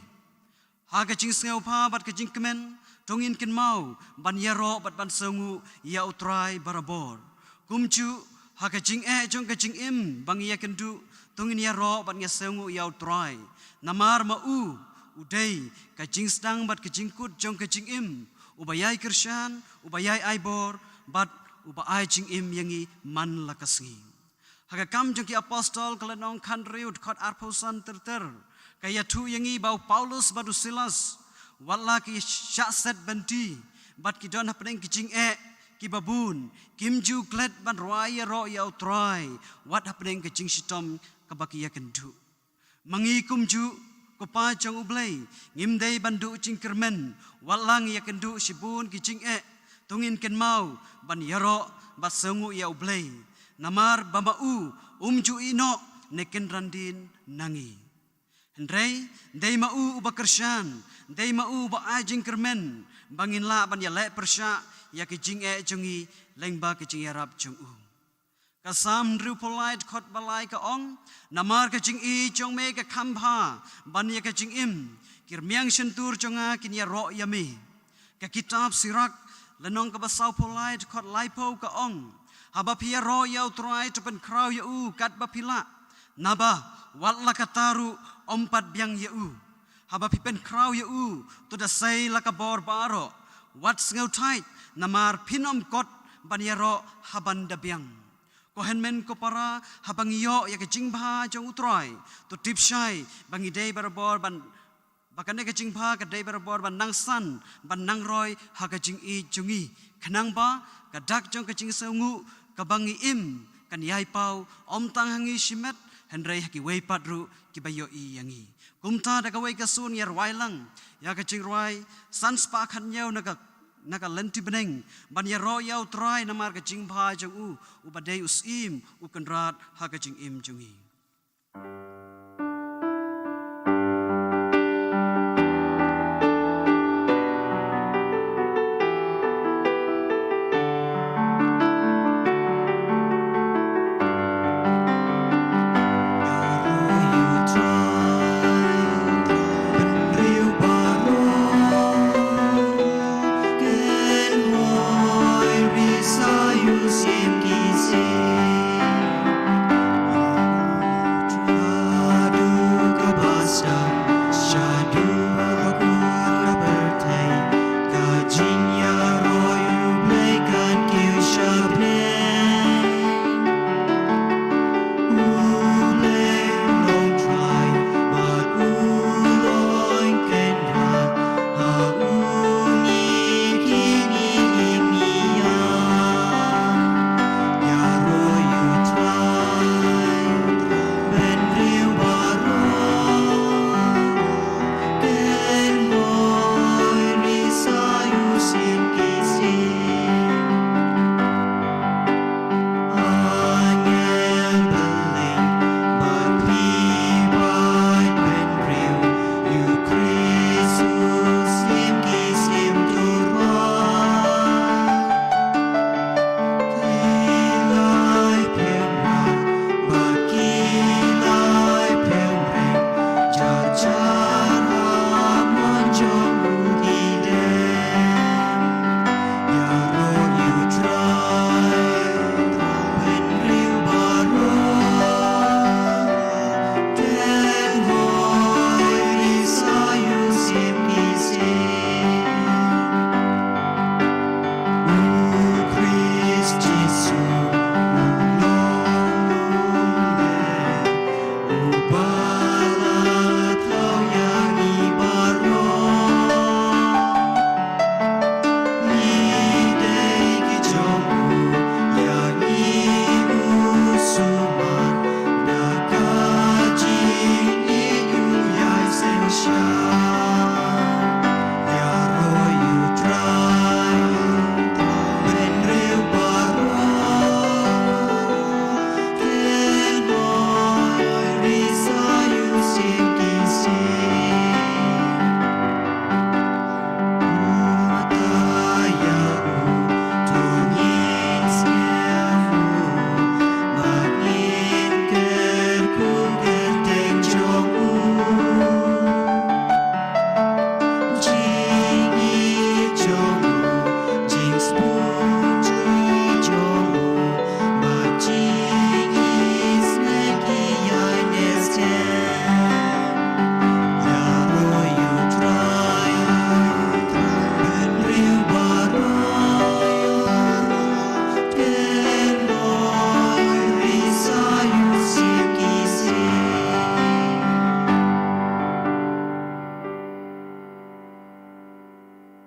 Ha ka jingsngewbha bad ka jingkmen, to ngin kynmaw ban ïaroh bad ban sngewnguh ïa U Trai barabor. Kumjuh, ha ka jingeh jong ka jingim ba ngi ïakynduh, to ngin ïaroh bad ngi sngewnguh ïa U Trai. Namar ma u, u dei ka jingsdang bad ka jingkut jong ka jingim, uba ïai kyrshan, uba ïai ai bor, bad uba ai jingim ïa ngi man la ka sngi. Ha ka Kam jong ki Apostol ka lynnong khathynriew dkhot arphew san ter ter, ka ïathuh ïa ngi ba u Paulus bad u Silas, wat la ki shah set ban die bad ki don hapdeng ki jingeh kiba bun, kim ju klet ban rwai ïaroh ïa u Trai wat hapdeng ka jingshitom kaba ki ïakynduh. Ma ngi kumjuh, ko Pa jong U Blei, ngim dei ban duh jingkyrmen, wat la ngi ïakynduh shibun ki jingeh, to ngin kynmaw ban ïaroh bad sngewnguh ïa U Blei. Namar ba ma u um ju ïehnoh ne kynran dien na ngi. Hynrei dei ma u uba kyrshan, dei ma u uba ai jingkyrmen ba ngin lah ban ïaleh pyrshah ïa ki jingeh jong ngi lyngba ki jingïarap jong u. Ka Salm hynriewphew lai dkhot ba lai ka ong, namar ka jingïeit jong me ka kham bha ban ïa ka jingim, ki rmiang shyntur jong nga kin ïaroh ïa me. Ka kitab Sirak lynnong kaba sawphew lai dkhot laiphew ka ong, haba phi ïaroh ïa U Trai to pynkhraw ïa u katba phi lah, naba wat la katta ruh ym pat biang ïa u. Haba phi pynkhraw ïa u to da sei la ka bor baroh, wat sngewthait namar phin ym kot ban ïaroh haban da biang. Ko hynmen ko para, haba ngi ïoh ïa ka jingbha jong U Trai, to tip shai ba ngi dei barabor ban, ba kane ka jingbha ka dei barabor ban nang san, ban nang roi ha ka jingïeit jong ngi. Khnang ba ka dak jong ka jingsngewnguh kaba ngi im kan ïai paw ym tang ha ngi shimet, hynrei ha kiwei pat ruh kiba ïohi ïa ngi. Kumta da kawei ka sur ngi ïa rwai lang ïa ka jingrwai san spah khathynñiew na ka, na ka lynti bneng, ban ïaroh ïa U Trai namar ka jingbha jong u, uba dei u Syiem, u Kynrad ha ka jingim jong ngi.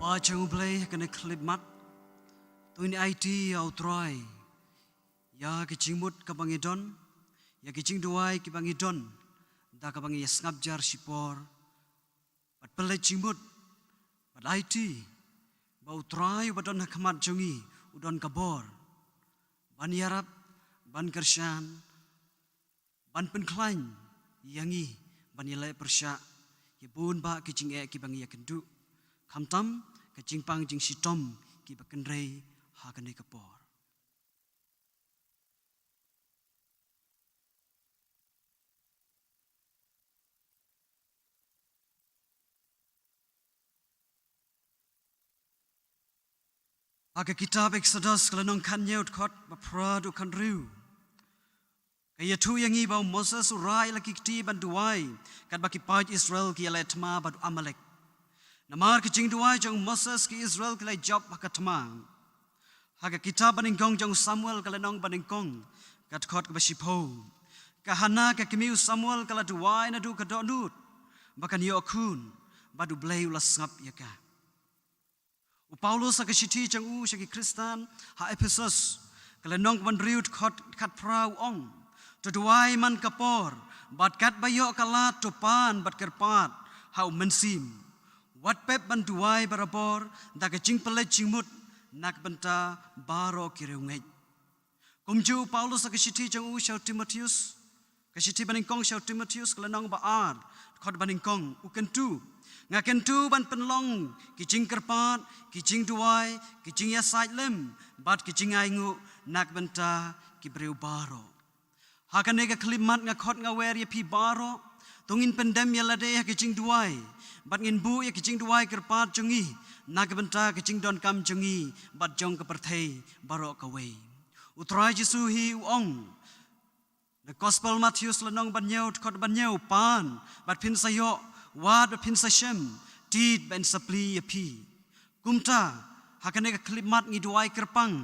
Ba jong U Blei ha kane ka khyllipmat, to ngin aiti ïa U Trai ïa ka jingmut kaba ngi don, ïa ka jingduwai kaba ngi don, da kaba ngi ïa sngap jar shipor bad pynleit jingmut, bad aiti ba U Trai uba don ha khmat jong ngi u don ka bor ban ïarap, ban kyrshan, ban pynkhlaiñ ïa ngi ban ïaleh pyrshah ïa bun bah ki jingeh kiba ngi ïakynduh, khamtam ka jingpang jingshitom kiba kynrei ha kane ka por. Ha ka kitab Exodus ka lynnong khathynñiew, dkhot ba phra haduh khathynriew, ka ïathuh ïa ngi ba u Moses u rah ïa la ki kti ban duwai katba ki paid Israel ki ïaleh thma bad u Amalek. Namar ka jingduwai jong u Moses ki Israel ki la jop ha ka thma. Ha ka kitab banyngkong jong u Samuel ka lynnong banyngkong, ka dkhot kaba shiphew, ka Hana ka kmie u Samuel ka la duwai naduh ka dohnud ba kan ïoh khun, bad U Blei u la sngap ïa ka. U Paulus ha ka shithi jong u sha ki Khristan ha Ephesus ka lynnong kaba hynriew, dkhot khatphra u ong, to duwai man ka por, bad katba ïoh ka lad to pan bad kyrpad ha U Mynsiem. Wat pep ban duwai barabor da ka jingpynleit jingmut na ka bynta baroh ki riewngeit. Kumjuh u Paulus ha ka shithi jong u sha u Timotheus, ka shithi banyngkong sha u Timotheus ka lynnong ba ar, dkhot banyngkong, u kyntu, nga kyntu ban pynlong ki jingkyrpad, ki jingduwai, ki jingïasaid lem, bad ki jingainguh na ka bynta ki briew baroh. Ha kane ka khyllipmat nga khot nga wer ïa phi baroh, to ngin pyndem ïa lade ha ki jingduwai, bad ngin buh ïa ki jingduwai kyrpad jong ngi na ka bynta ka jingdonkam jong ngi bad jong ka pyrthei baroh kawei. U Trai Jisu hi u ong, na Gospel Mathaios lynnong ba hynñiew, dkhot ba hynñiew, pan bad phin sa ïoh, wad bad phin sa shem, tied bad yn sa plie ïa phi. Kumta ha kane ka khyllipmat ngi duwai kyrpang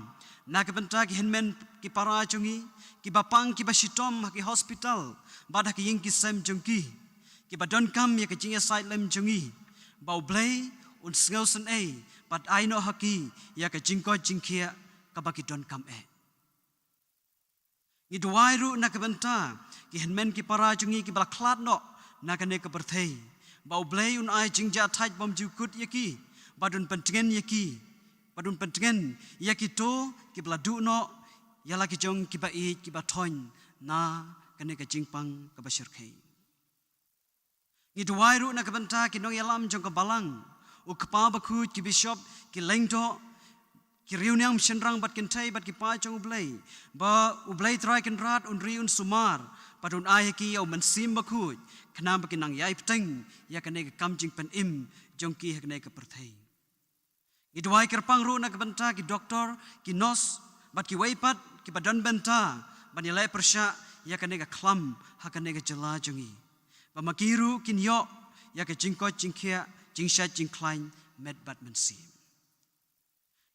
na ka bynta ki hynmen ki para jong ngi kiba pang kiba shitom ha ki hospital bad ha ki ïing ki sem jong ki, kiba donkam ïa ka jingïasaid lem jong ngi, ba U Blei un sngewsynei bad ai noh ha ki ïa ka jingkoit jingkhiah kaba ki donkam eh. Ngi duwai ruh na ka bynta ki hynmen ki para jong ngi kiba la khlad noh na kane ka pyrthei, ba U Blei un ai jingjahthait bymjukut ïa ki, bad un pyntngen ïa ki, bad un pyntngen ïa kito kiba la duh noh ïa la ki jong kiba ïeit kiba thoiñ na kane ka jingpang kaba shyrkhei. Ngi duwai ruh na ka bynta ki nongïalam jong ka balang, u kpa bakhuid, ki bishop, ki lyngdoh, ki riewniam shynrang bad kynthei bad ki paid jong U Blei, ba U Blei Trai Kynrad un ri un sumar bad un ai ha ki ïa U Mynsiem Bakhuid, khnang ba kin nang ïai bteng ïa kane ka kam jingpynim jong ki ha kane ka pyrthei. Ngi duwai kyrpang ruh na ka bynta ki doktor, ki nurse, bad kiwei pat kiba don bynta ban ïaleh pyrshah ïa kane ka khlam ha kane ka jylla jong ngi, ba ma ki ruh kin ïoh ïa ka jingkoit jingkhiah, jingshait jingkhlaiñ met bad mynsiem.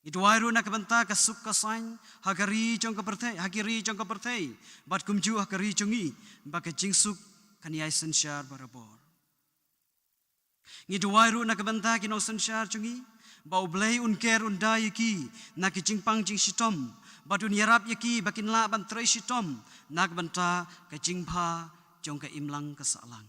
Ngi duwai ruh na ka bynta ka suk ka saiñ ha ka ri jong ka pyrthei, ha ki ri jong ka pyrthei, bad kumjuh ha ka ri jong ngi, ba ka jingsuk kan ïai synshar barabor. Ngi duwai ruh na ka bynta ki nongsynshar jong ngi, ba U Blei un ker un da ïa ki na ki jingpang jingshitom, bad un ïarap ïa ki ba kin lah ban trei shitom na ka bynta ka jingbha jong ka imlang ka sahlang.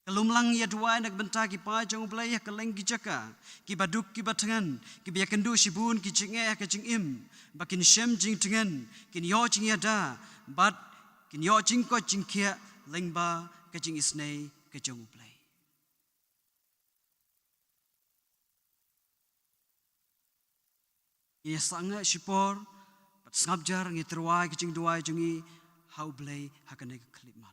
Ka lumlang ïa duwai na ka bynta ki paid jong U Blei ha kylleng ki jaka, kiba duk kiba thngan, kiba ïakynduh shibun ki jingeh ha ka jingim, ba kin shem jingtngen, kin ïoh jingïada, bad kin ïoh jingkoit jingkhiah lyngba ka jingisynei ka jong U Blei. Ngi ïa sangeh shipor bad sngap jar, ngi tyrwa ïa ka jingduwai jong ngi ha U Blei ha kane ka khyllipmat.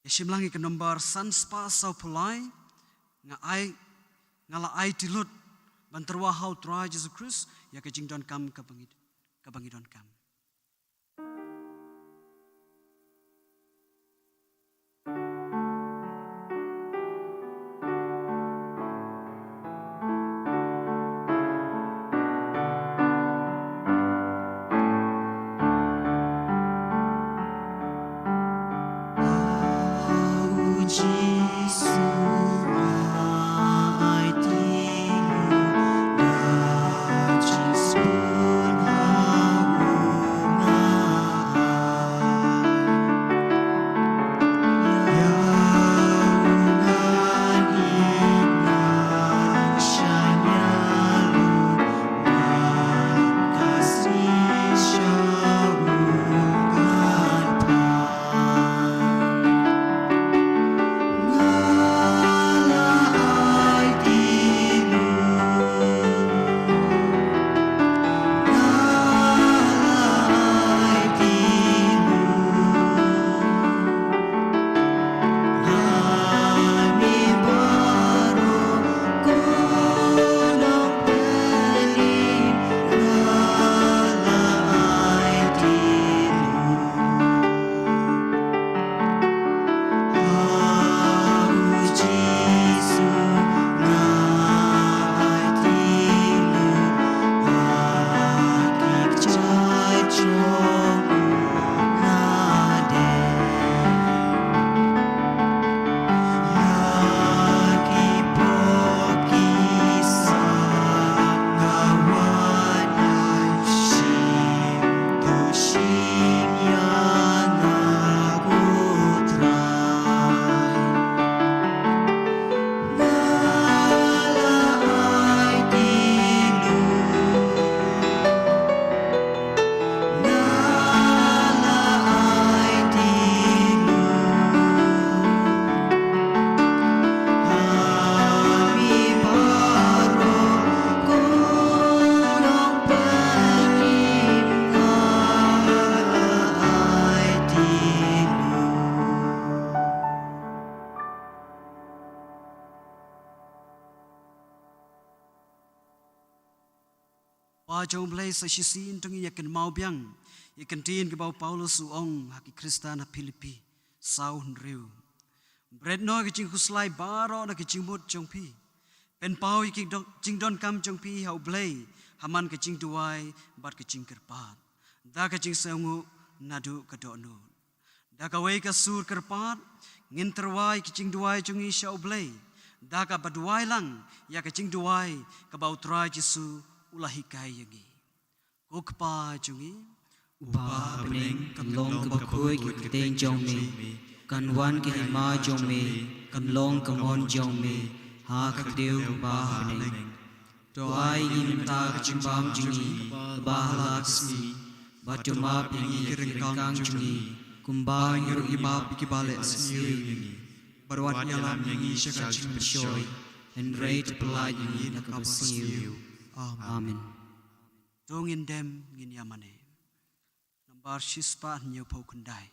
Ïa shim lang ïa ka nombar san spah sawphew lai, nga ai, nga la aiti lut ban tyrwa ha U Trai Jisu Khrist ïa ka jingdonkam kaba ngi, kaba ngi donkam. Kpa jong U Blei, sa shisien to ngin ïa kynmaw biang ïa ka ktien kaba u Paulus u ong ha ki Khristan ha Philippi saw hynriew: Bret noh ïa ka jingkhuslai baroh na ka jingmut jong phi. Pynpaw ïa ki do-, jingdonkam jong phi ha U Blei ha man ka jingduwai bad ka jingkyrpad da ka jingsngewnguh naduh ka dohnud. Da kawei ka sur kyrpad ngin tyrwa ïa ka jingduwai jong ngi sha U Blei da kaba duwai lang ïa ka jingduwai kaba U Trai Jisu u la hikai ïa ngi. Ko Kpa jong ngi uba ha bneng, kan long ka bakhuid ka kyrteng jong me, kan wan ka hima jong me, kan long ka mon jong me ha ka kyrteng uba ha bneng. To ai ïa ngi mynta ka jingbam jong ngi kaba ha la ka sngi, bad to map ïa ngi ki ryngkang jong ngi, kumba ngi ruh ngi map ïa kiba leh sniew ïa ngi. Bad wat ïalam ïa ngi sha ka jingpynshoi, hynrei to pyllait ïa ngi na kaba sniew. Amen. To ngin dem ngin ïa mane. Nambar shispah hynñiewphew khyndai.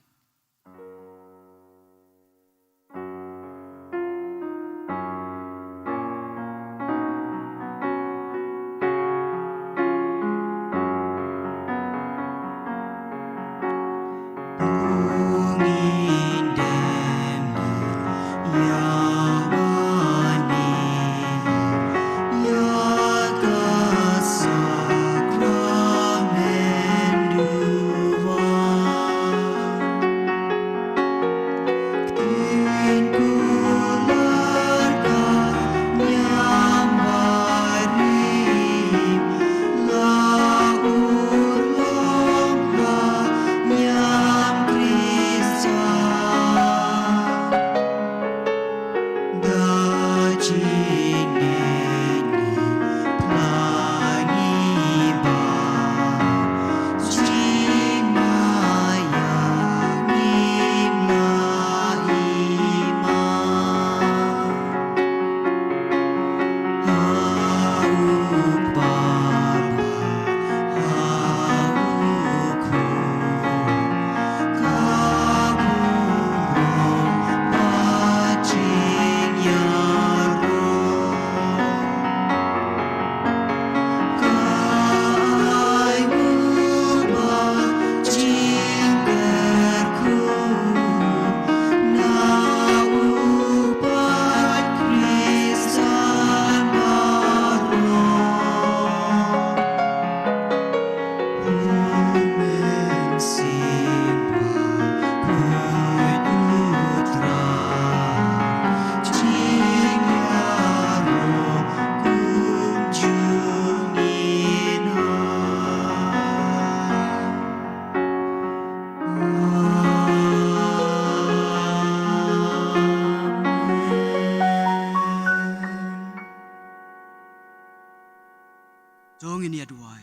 To ngin ïa duwai.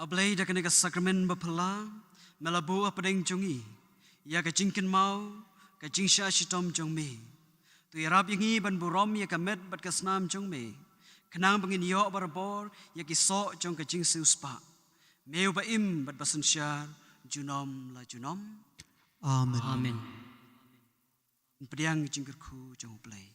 A Blei, da kane ka sakramen baphylla me la buh hapdeng jong ngi ïa ka jingkynmaw ka jingshah shitom jong me. To ïarap ïa ngi ban burom ïa ka met bad ka snam jong me, khnang ba ngin ïoh barabor ïa ki soh jong ka jingsiewspah. Me uba im bad ba synshar junom la junom. Amen. Amen. Pdiang jingkyrkhu jong U Blei.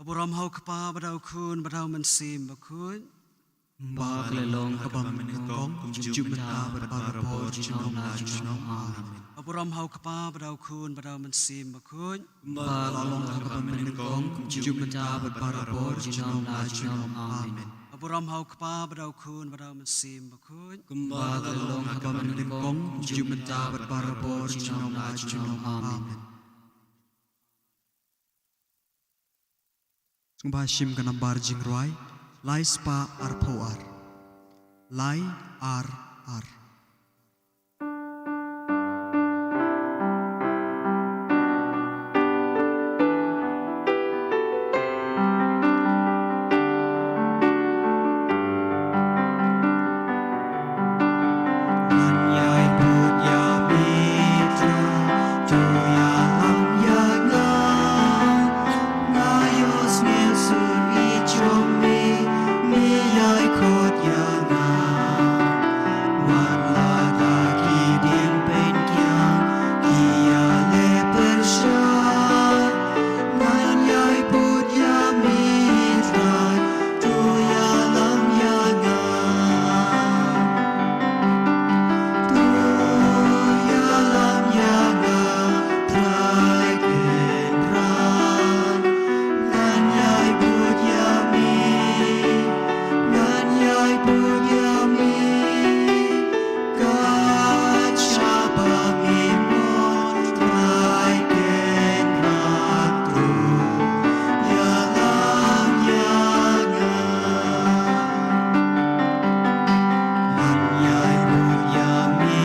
Ka burom ha u Kpa, bad ha u Khun, bad ha u Mynsiem Bakhuid. Kumba ka la long ha kaba mynnyngkong, kum juh mynta bad barabor junom la junom. Amen. Ka burom ha u Kpa, bad ha u Khun, bad ha u Mynsiem Bakhuid. Kumba ka la long ha kaba mynnyngkong, kum juh mynta bad barabor junom la junom. Amen. Ka burom ha u Kpa, bad ha u Khun, bad ha u Mynsiem Bakhuid. Kumba ka la long ha kaba mynnyngkong, kum juh mynta bad barabor junom la junom. Amen. Sngewbha shim ka nambar jingrwai, lai spah arphew ar. Lai ar ar. Ngan ïai bud ïa me Trai, to ïalam ïa nga. Nga ïohsngew sur i jong me, me ïai khot ïa nga. Wat lada ki diengpynkiang ki ïaleh pyrshah, ngan ïai bud ïa me Trai, to ïalam ïa nga. To ïalam ïa nga Trai Kynrad. Ngan ïai bud ïa me, ngan ïai bud ïa me. Kat shaba me mon Trai Kynrad, to ïalam ïa nga. Ngan ïai bud ïa me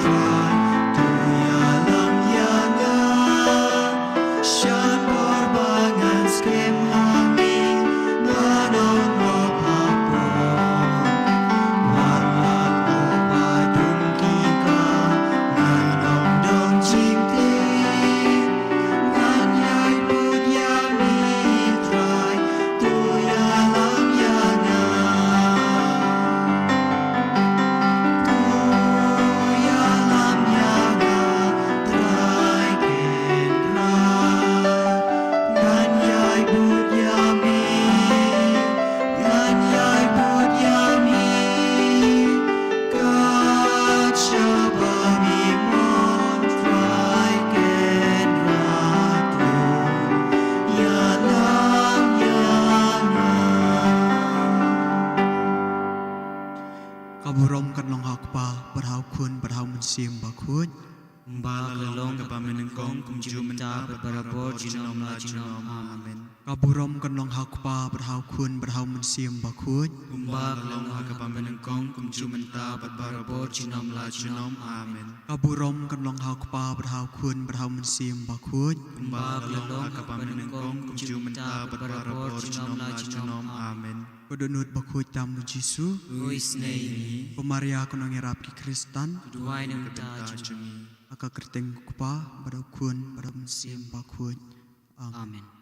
Trai, to ïalam ïa nga. Shan bor ba ngan skhem ha me, ngan ong, Ko Pa, Ko Pa. Wat la ko ba dum ki kam, ngan ong, Don jingtip. Ngan ïai bud ïa me Trai, to ïalam ïa nga. To ïalam ïa nga Trai Kynrad. Ngan ïai bud ïa me, ngan ïai bud ïa me. Kat shaba me mon Trai Kynrad, to ïalam ïa nga. Ka burom kan long ha u Kpa bad ha u Khun bad ha u Mynsiem Bakhuid. Kumba la long ha kaba nyngkong, kumjuh mynta bad barabor, junom la junom. Amen. Ka burom kan long ha u Kpa bad ha u Khun bad ha u Mynsiem Bakhuid. Kumba la long ha kaba nyngkong, kumjuh mynta bad barabor, junom la junom. Amen. Ka burom kan long ha u Kpa bad ha u Khun bad ha u Mynsiem Bakhuid. Kumba la long ha kaba nyngkong, kumjuh mynta bad barabor, junom la junom. Amen. Ko Dohnud Bakhuid tam U Jisu, u isynei ïa ngi. Ko Maria ko nongïarap ki Khristan, to duwai na ka bynta jong ngi. Ha ka kyrteng u Kpa bad u Khun bad u Mynsiem Bakhuid. Amen. Amen.